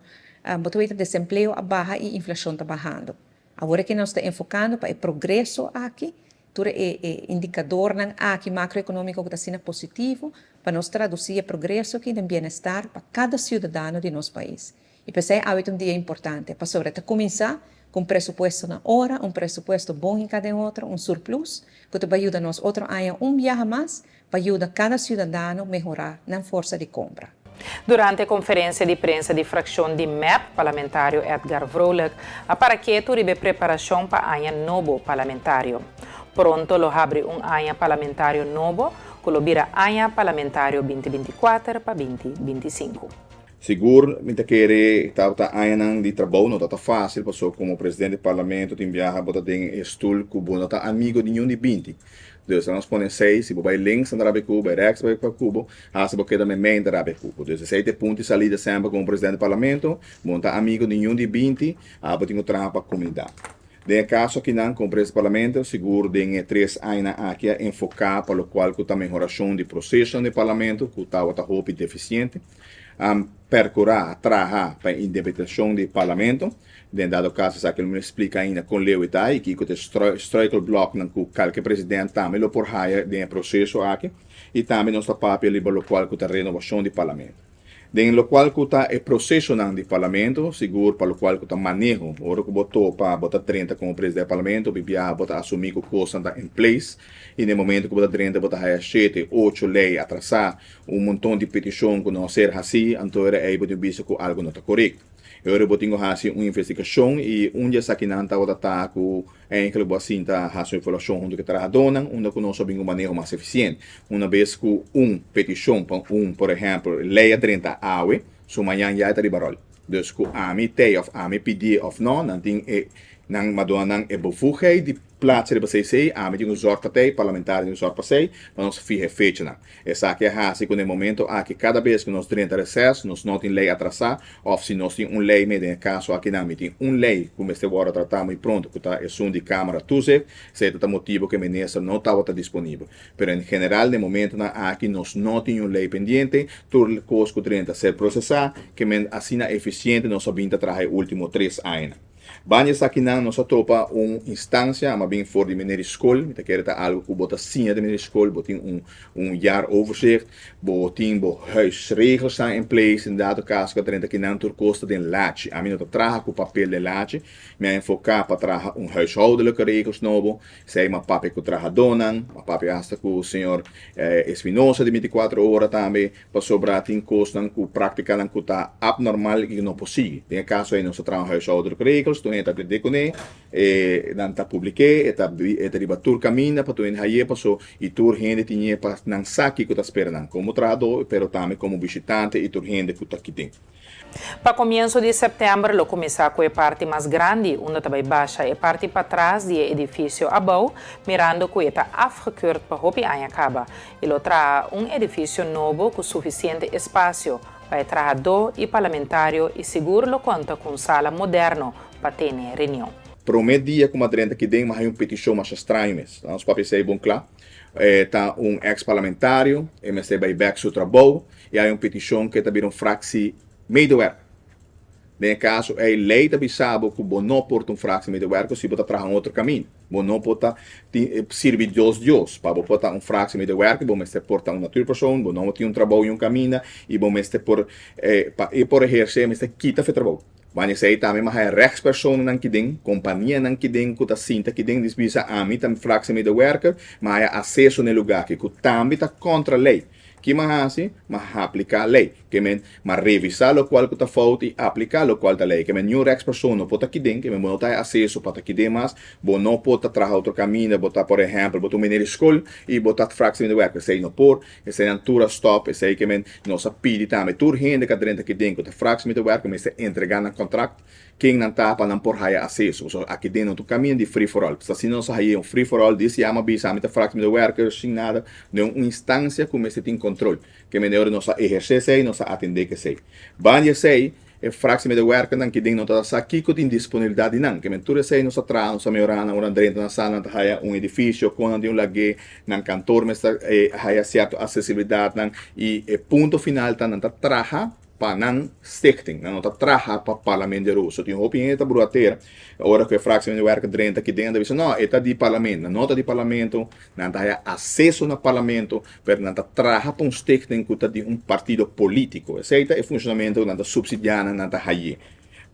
bo ta weta desempleo a baha y inflacion ta bahando. Awor aki nos ta enfocando pa e progreso aki, tur e e indicadornan aki macroeconomico cu ta asina positivo, pa nos traduci e progreso aki den bienestar pa cada ciudadano di nos pais. Y p'esey awe ta un dia importante, pasobra ta cuminsa cu un presupuesto na ora, un presupuesto bon hinca den otro, un surplus, cu ta bay yuda nos otro aña un biaha mas pa yuda cada ciudadano mehora nan forsa di compra.
Durante konferensia di prensa di frakshon di mep, parlamentario Edgar Vrolijk a para ketu riba e preparashon pa aña nobo parlamentario. Pronto lo habri un aña parlamentario nobo ku lo bira aña parlamentario 2024 pa 2025.
Sigur mi ta kere tabata añanan di trabou no tabata fásil pasobra komo presidente di parlamento tin biaha bo ta den e stul ku bo no ta amigo di niun di binti. Dus nos pone esei, si bo bai links nan ta rabia ku bo, bai rèks bai ku bo, hasta bo keda meimei nan ta rabia ku bo. Dus esei ta e punto di salida semper komo presidente di parlamento, bo no ta amigo di niun di binti, abo tin ku traha pa komunidat. Den e kaso akinan komo presidente di parlamento, sigur den e tres añanan aki a enfoká pa lokual ku ta mehorashon di prosesonan di parlamento ku tabata hopi defisiente. A perkurá, a traha pa e independentashon di parlamento. Den dado kaso esaki lo mi splika ainda kon leu e ta i kiko ta e struikelbloknan ku kalke president tambe lo por haya den e proseso aki. I tambe nos ta papia riba lokual ku ta renobashon di parlamento. Den lokual ku ta e prosesonan di parlamento, sigur pa lokual ku ta maneho, ora ku bo topa bo ta drenta komo president di parlamento, bibiaha bo ta asumí ku kosnan ta in place i den momento ku bo ta drenta bo ta haya shete, ocho lei atrasá, un monton di petishon ku no a ser hasí, anto era ei bo tin bisa ku algu no ta korekto. E ora bo tin ku hasi un investigashon i un di esakinan tabata ta ku Eigenlijk bo a sinta hasi un evaluashon huntu ku e trahadónan unda ku nos a bin ku un maneho mas efisiente. Una bes ku un petishon pa un, por ehèmpel, lei a drenta awe, su mañan ya e ta riba ròl. Dus ku ami tei òf ami pidié òf nò, nan tin e nan m'a duna nan e bevoegheid di plaatsa riba esei, ami tin ku zòrg pa tei, parlamentario tin ku zòrg pa esei, pa nos fiha e fechanan. Esaki a hasi ku na e momento aki kada bes ku nos drenta reses nos no tin lei atrasá òf si nos tin un lei mee den e kaso akinan mi tin un lei ku mester wòrdu tratá muy pronto ku ta esun di Kámara Toezicht esei ta ta motibu ku e minister no tabata disponibel. Pero en general na e momentonan aki nos no tin un lei pendiente tur kos ku drenta ser prosesá ke men asina efisiente nos a bin ta traha e último tres añanan. Banda esakinan nos a topa un instancia, ama bin for di meneer di school, mi ta kere ta algo cu bo ta siña di meneer di school, bo tin un un jaaroverzicht, bo tin bo huisregelsnan in place, in dado caso cu a drenta kinan tur cos ta den lachi, ami no ta traha cu papel den lachi, mi a enfoca pa traha un huishoudelijke regels nobo, esey mi a papia cu trahadonan, mi a papia hasta cu señor Espinosa di 24 ora tambe, Pasobra tin kosnan ku práktikanan ku ta abnormal i ku no por sigui. Den e kaso ei nos ta traha un huishoudelijke regels, tur hende ta atendé kuné, e nan ta publik'é, e ta e ta riba tur kaminda pa tur hende hañ'é paso i tur hende tin ñe pa nan sa kiko ta spera nan komo trahadó pero tambe komo bishitante i tur hende ku ta kiten.
Pa komienso di sèptèmber lo kuminsá ku e parti mas grandi unda ta bai basha e parti patras di e edifisio abou mirando ku e ta afgekeurd pa hopi aña kaba i lo traha un edifisio nobo ku sufisiente espasio pa e trahadó i parlamentario i sigur lo konta ku un sala moderno pa tene reunion.
Promé dia ku m'a drenta aki den m'a haña un petishon masha straño mes. Nos papia esei bon kla. E ta un eks parlamentario, e mester bai bèk su trabou. I hay un petishon ku e ta bira un fractie medewerker. Den e kaso ei lei ta bisa bo ku bo no por ta un fractie medewerker si bo ta traha un otro kaminda. Bo no por ta tin sirbi dos dios. Pa bo por ta un fractie medewerker bo mester por ta un natuurpersoon, bo no tin un trabou i un kaminda i bo mester por pa e por eherse mester kita fe trabou. Wanneer esei tambe mi a haya rechtspersonennan kiden, kompanianan kiden ku ta sinta kiden dis bisa ami ta fractie medewerker, mi a haya aseso na e lugar aki ku tambe ta kontra lei. Ki m'a hasi? M'a apliká lei. Ke men, m'a revisá lokual ku ta fout i apliká lokual ta lei. Ke men, niun rèksperson no por ta kiden, ke men bo no ta haña aseso pa ta kiden mas, bo no por ta traha otro kaminda, bo ta, por ehèmpel, bo ta un meneer di skol i bo ta fractiemedewerker, esei no por, eseinan tur a stòp, esei ke men, nos a pidi tambe tur hende ku a drenta kiden ku ta fractiemedewerker mester entregá nan kontrakt, Ken nan ta pa nan por haya aseso? Pasobra aki den no ta un kaminda di free for all. Pasobra si nos a haya un free for all, dis yama bisa ami ta fractiemedewerker sin nada, den un instancia ku mester tin control. Ke manera nos a eherce esei, nos a atende ku esei. Banda di esei, E fractiemedewerkernan ki den no ta sa kiko tin disponibilidat di nan. Ke men tur esei nos a traha, nos a mehorá nan ora nan drenta nan sa nan ta haya un edifisio, kon nan tin un lag'é, nan kantor mester haya sierto asesibilidatnan i e punto final ta nan ta traha pa nan stichting, nan no ta traha pa Parlamento di Aruba. So tin hopi hende ta brua tera ora ku e fractiemedewerker drenta aki den nan ta bisa no e ta di Parlamento, nan no ta di Parlamento, nan ta haya aseso na Parlamento pero nan ta traha pa un stichting ku ta di un partido polítiko. Esei ta e funshonamentu ku nan ta supsidiá nan, nan ta haye.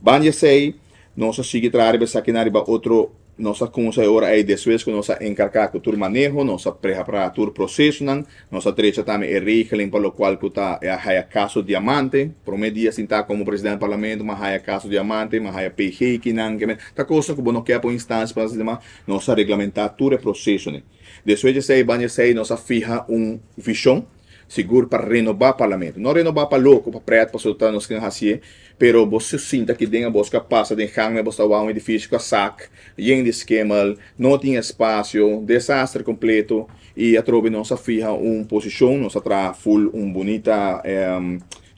Banda di esei, nos a sigui traha riba esakinan riba otro, nos a kumsa e ora ei despues ku nos a enkargá ku tur maneho, nos a prepará tur prosesonan, nos a drecha tambe e regeling pa lokual ku ta e a haya kaso diamante. Promé dia sintá komo presidente di parlamento mi a haya kaso diamante, mi a haya PG kinan, ta kosnan ku bo no ke pa un instansia pa hasi, nos a reglamentá tur e prosesonan. Despues di esei, banda di esei nos a fiha un vishon sigur pa renobá Parlamento. No renobá pa loko, pa prèt, pasobra ta nos kier hasié, pero bo su sinta aki den a bos ka pasa den gang me bos ta wak un edifisio ku a sak, yen di skemel, no tin espasio, desaster kompleto i atrobe nos a fiha un posishon, nos a traha ful un bunita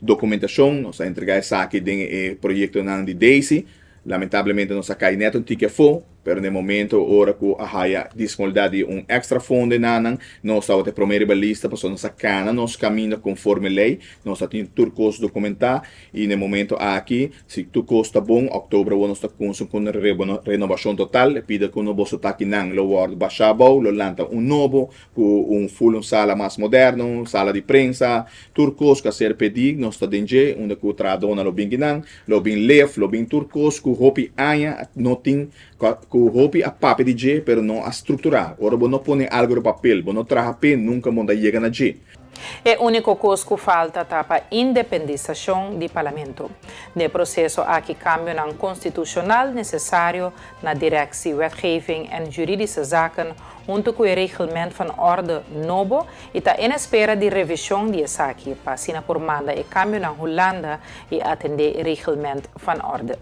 dokumentashon, nos a entregá esaki den e proyektonan di Daisy. Lamentablemente nos a kai nèt un tiki afó, pero na e momento ora ku a haya disponibilidat di un èkstra fondo enanan, nos tabata e promé riba lista pasobra nos a kana nos kaminda konforme lei, nos a tin tur kos dokumentá i na e momento aki si tur kos ta bon, òktober awor nos ta kunsa ku un renobashon total, e pida ku no boso ta akinan lo wòrdu bashá abou, lo lanta un nobo ku un ful un sala mas moderno, un sala di prensa, tur kos ku a ser pedí nos ta den dje, unda ku trahadónan lo bin kinan, lo bin lef, lo bin tur kos ku hopi aña no tin, ku hopi a papia di dje pero no a strukturá. Ora bo no pone algu riba papel, bo no traha p'e, nunka bo no ta yega na dje.
E úniko kos ku falta ta pa independisashon di Parlamento. Den e proseso aki kambionan konstitushonal nesesario na Directie Wetgeving en Juridische Zaken huntu ku e Reglement van Orde nobo i ta en espera di revishon di esaki pa asina por manda e kambionan Hulanda i atendé e Reglement van Orde.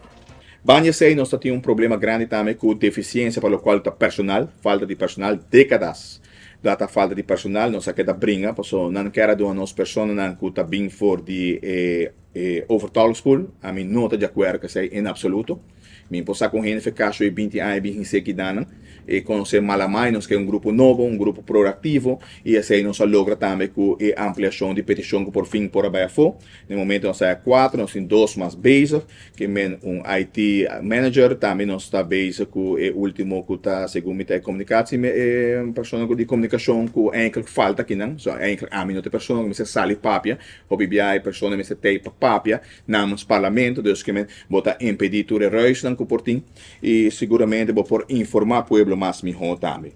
Banda esei nos ta tin un problema grandi tambe ku defisiensia pa lokual ta personal, falta di personal, dékadas da ta falta di personal, nos a keda bringa paso nan kier a duna nos personanan ku ta bin for di e e overtolligspool, ami no ta di akuerdo ku esei en absoluto. Mi por sa ku un hende fe kasho e 20 aña bin hinsé kidanan. E konosé Malamai, nos ke un grupo nobo, un grupo proaktivo i esei nos a logra tambe ku e ampliashon di petishon ku por fin por a bai afó. Na e momento nos a kuater, nos tin dos mas bezig, ke men un IT manager, tambe nos ta bezig ku e ultimo ku ta segun mi ta e komunikatsie e persona ku di komunikashon ku eindelijk falta kinan, so eindelijk ami no ta e persona ku mester sali papia, hopi bia e persona mester tei pa papia namens parlamento, dus ke men bo ta impedí tur e ruisnan ku por tin i siguramente bo por informá pueblo mas mihó tambe.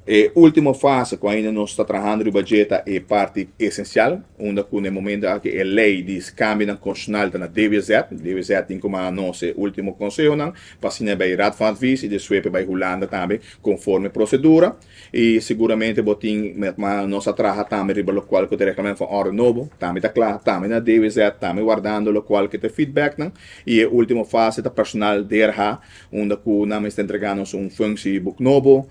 E último fase ku ainda nos ta trahando riba dje ta e parti esensial, unda ku na e momento aki e lei di kambionan konstitushonal ta na DWZ. DWZ tin ku manda nos e último konsehonan pa asina bai Raad van Advies i despues bai Hulanda tambe konforme prosedura. I siguramente bo tin ma nos a traha tambe riba lokual ku ta e reglamento van orde nobo, tambe ta kla, tambe na DWZ, tambe wardando lokual ku ta e feedbacknan. I e último fase ta personal DRH, unda ku nan mester entrega nos un functieboek nobo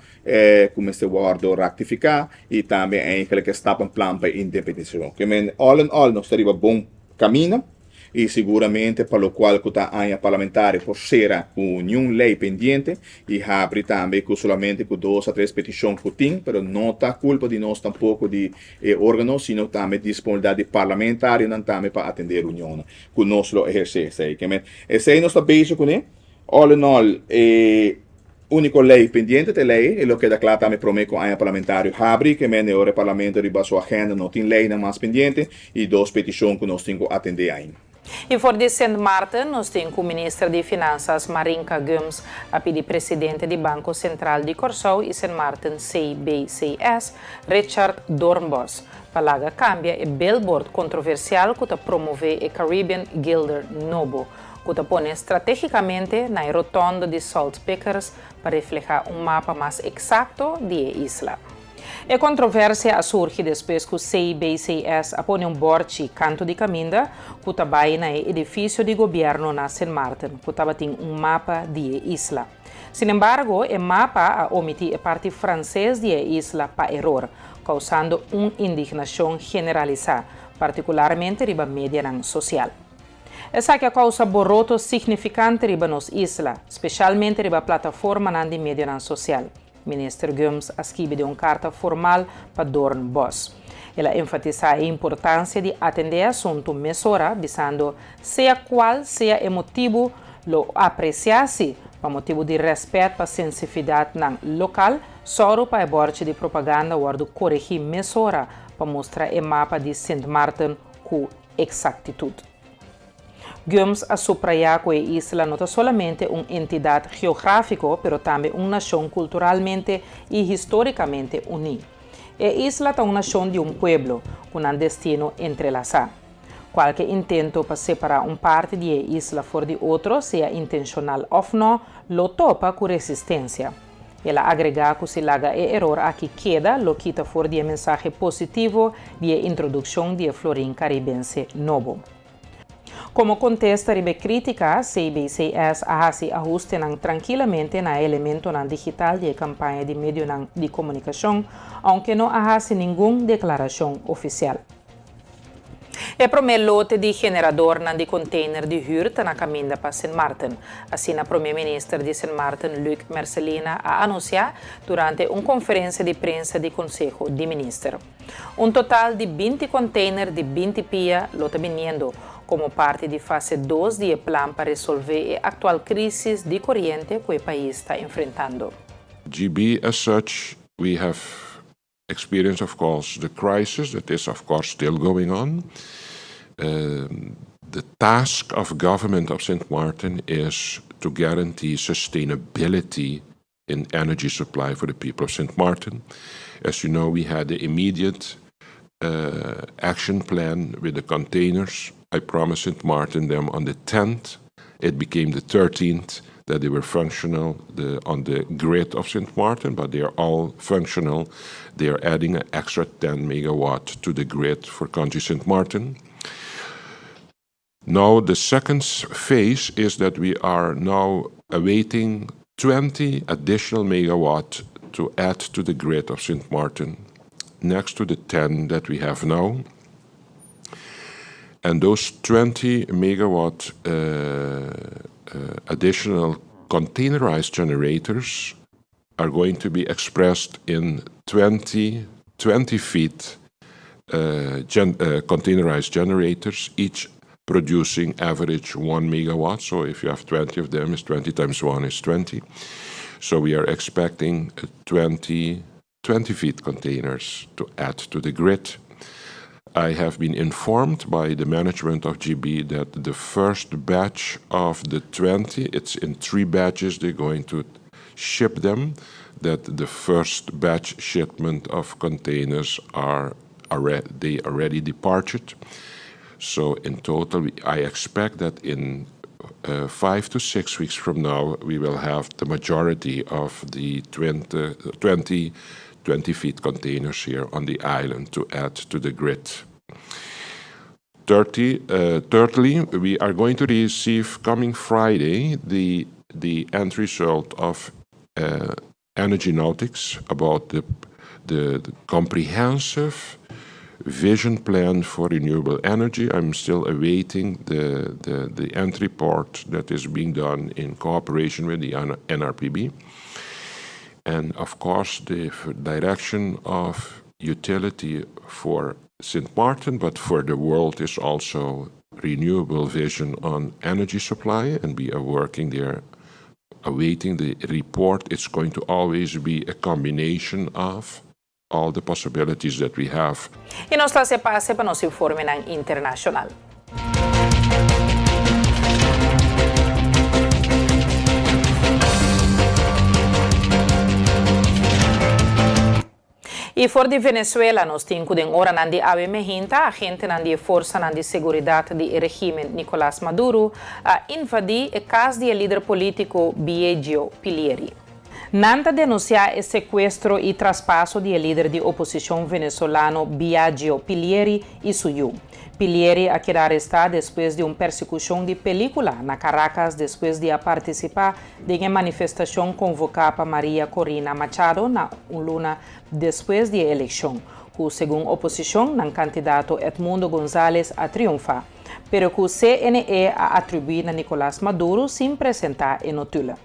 ku mester wòrdu raktifiká i tambe eigenlijk e stappenplan pa e independisacion. Ke men all in all nos ta riba bon kaminda i siguramente pa lokual ku ta aña parlamentario por sera ku niun lei pendiente i habri tambe ku solamente ku dos a tres petishon ku tin, pero no ta kulpa di nos tampoko di e organo sino tambe disponibilidat di parlamentarionan tambe pa atendé reunionnan ku nos lo ehersé esei. Ke men esei nos ta bezig kuné. All in all e Úniko lei pendiente ta e lei e lo keda kla tambe promé ku aña parlamentario habri, ke mende ora e parlamento riba su agenda no tin leinan mas pendiente i dos petishon ku nos tin ku atendé ainda.
I for di Sint Maarten nos tin ku Minister di Finansas Marinka Gumbs a pidi presidente di Banko Sentral di Kòrsou i Sint Maarten CBCS, Richard Doornbos, pa laga kambia e billboard kontroversial ku ta promové e Caribbean Guilder nobo. ku ta pone stratégikamente na e rotondo di Salt Pickers pa reflehá un mapa mas eksakto di e isla. E kontroversia a surgi despues ku CBCS a pone un bòrchi kantu di kaminda ku ta bai na e edifisio di gobièrnu na Sint Maarten ku tabatin un mapa di e isla. Sinembargo, e mapa a omití e parti franses di e isla pa eror, kousando un indignashon generalisá, partikularmente riba medianan sosial. Esaki a kousa boroto signifikante riba nos isla, spesialmente riba plataformanan di medionan sosial, Minister Gumbs a skibi den un karta formal pa Doornbos. El a enfatisá e importansia di atendé e asuntu mesora, bisando, Sea kual sea e motibu, lo apresiá si, pa motibu di rèspèt pa sensifidatnan lokal, sòru pa e bòrchi di propaganda wòrdu koregí mesora pa mustra e mapa di Sint Maarten ku eksaktitut. Gumbs a suprayá ku e isla no ta solamente un entidat geográfiko pero tambe un nashon kulturalmente i histórikamente uní. E isla ta un nashon di un pueblo ku nan destino entrelasá. Kualke intento pa separá un parti di e isla for di otro, sea intenshonal òf nò, lo topa ku resistensia. El a agregá ku si laga e eror aki keda lo kita for di e mensahe positivo di e introdukshon di e florin karibense nobo. Komo kontesta riba e krítika, CBCS a hasi ahustenan trankilamente na e elementonan digital di e kampaña di medionan di komunikashon, ounke no a hasi ningun deklarashon ofisial. E promé lote di generadornan di container di hür ta na kaminda pa Sint Maarten. Asina Promé Minister di Sint Maarten Luc Mercelina a anunsiá durante un konferensia di prensa di Konseho di Minister. Un total di 20 container di 20 pia lo ta biniendo komo parti di fase dos di e plan pa resolvé e aktual krísis di koriente ku e pais ta enfrentando.
GB as such we have experienced of course the crisis that is of course still going on. Um, the task of government of St. Martin is to guarantee sustainability in energy supply for the people of St. Martin. As you know, we had the immediate uh, action plan with the containers. I promised St. Martin them on the 10th. It became the 13th that they were functional the, on the grid of St. Martin, but they are all functional. They are adding an extra 10 megawatt to the grid for country St. Martin. Now, the second phase is that we are now awaiting 20 additional megawatt to add to the grid of St. Martin, next to the 10 that we have now. And those 20 megawatt uh, uh, additional containerized generators are going to be expressed in 20, 20 feet uh, gen, uh, containerized generators, each producing average 1 megawatt. So if you have 20 of them, it's 20 times 1 is 20. So we are expecting 20, 20 feet containers to add to the grid. I have been informed by the management of GB that the first batch of the 20, it's in three batches, they're going to ship them, that the first batch shipment of containers are already, they already departed. So in total, I expect that in uh, five to six weeks from now, we will have the majority of the 20, 20 20 feet containers here on the island to add to the grid. 30, uh, thirdly, we are going to receive coming Friday the, the end result of uh, Energy Nautics about the, the, the comprehensive vision plan for renewable energy. I'm still awaiting the, the, the end report that is being done in cooperation with the NRPB. And of course, the direction of utility for St. Martin, but for the world is also renewable vision on energy supply, and we are working there, awaiting the report. It's going to always be a combination of all the possibilities that we have.
I nos ta pasa pa nos informenan internashonal. I for di Venezuela nos tin ku den oranan di awe mainta, agentenan di forsanan di seguridat di régimen Nicolás Maduro a invadí e kas di lider polítiko Biagio Pilieri. Nan ta denunsiá e sekuestro i traspaso di lider di oposishon venezolano Biagio Pilieri i su yu. Pilieri a keda arestá despues di un persekushon di pelíkula na Caracas despues di a partisipá den un manifestashon konvoká pa Maria Corina Machado na un luna despues di elekshon. ku segun oposishon nan kandidato Edmundo Gonzalez a triunfá, pero ku CNE a atribuí na Nicolas Maduro sin presentá e notula.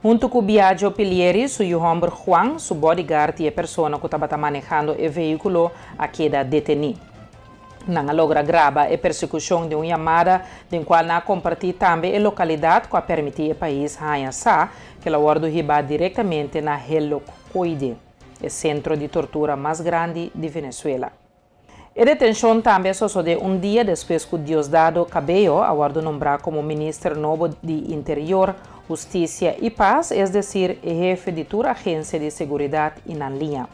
Huntu ku Biagio Pilieri, su yu hòmber Juan, su bodyguard i e persona ku tabata manehando e vehíkulo a keda detení. Nan a logra graba e persekushon den un yamada den kual nan a kompartí tambe e lokalidat ku a permití e pais haña sa ku el a wòrdu hibá direktamente na Helicoide, e sentro di tortura mas grandi di Venezuela. E detenshon tambe a sosodé un dia despues ku Diosdado Cabello a wòrdu nombrá komo minister nobo di Interior, Hustisia i Pas, es desir e hefe di tur agensia di seguridat i nan liña.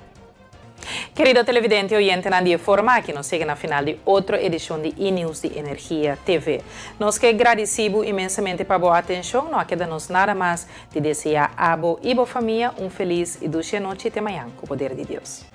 Kerido televidente i oyentenan di e forma aki nos yega na final di otro edishon di E-News di Energia TV. Nos ke gradisí bo inmensamente pa bo atenshon, no a keda nos nada mas di deseá abo i bo famia un felis i dushi anochi te mañan ku poder di Dios.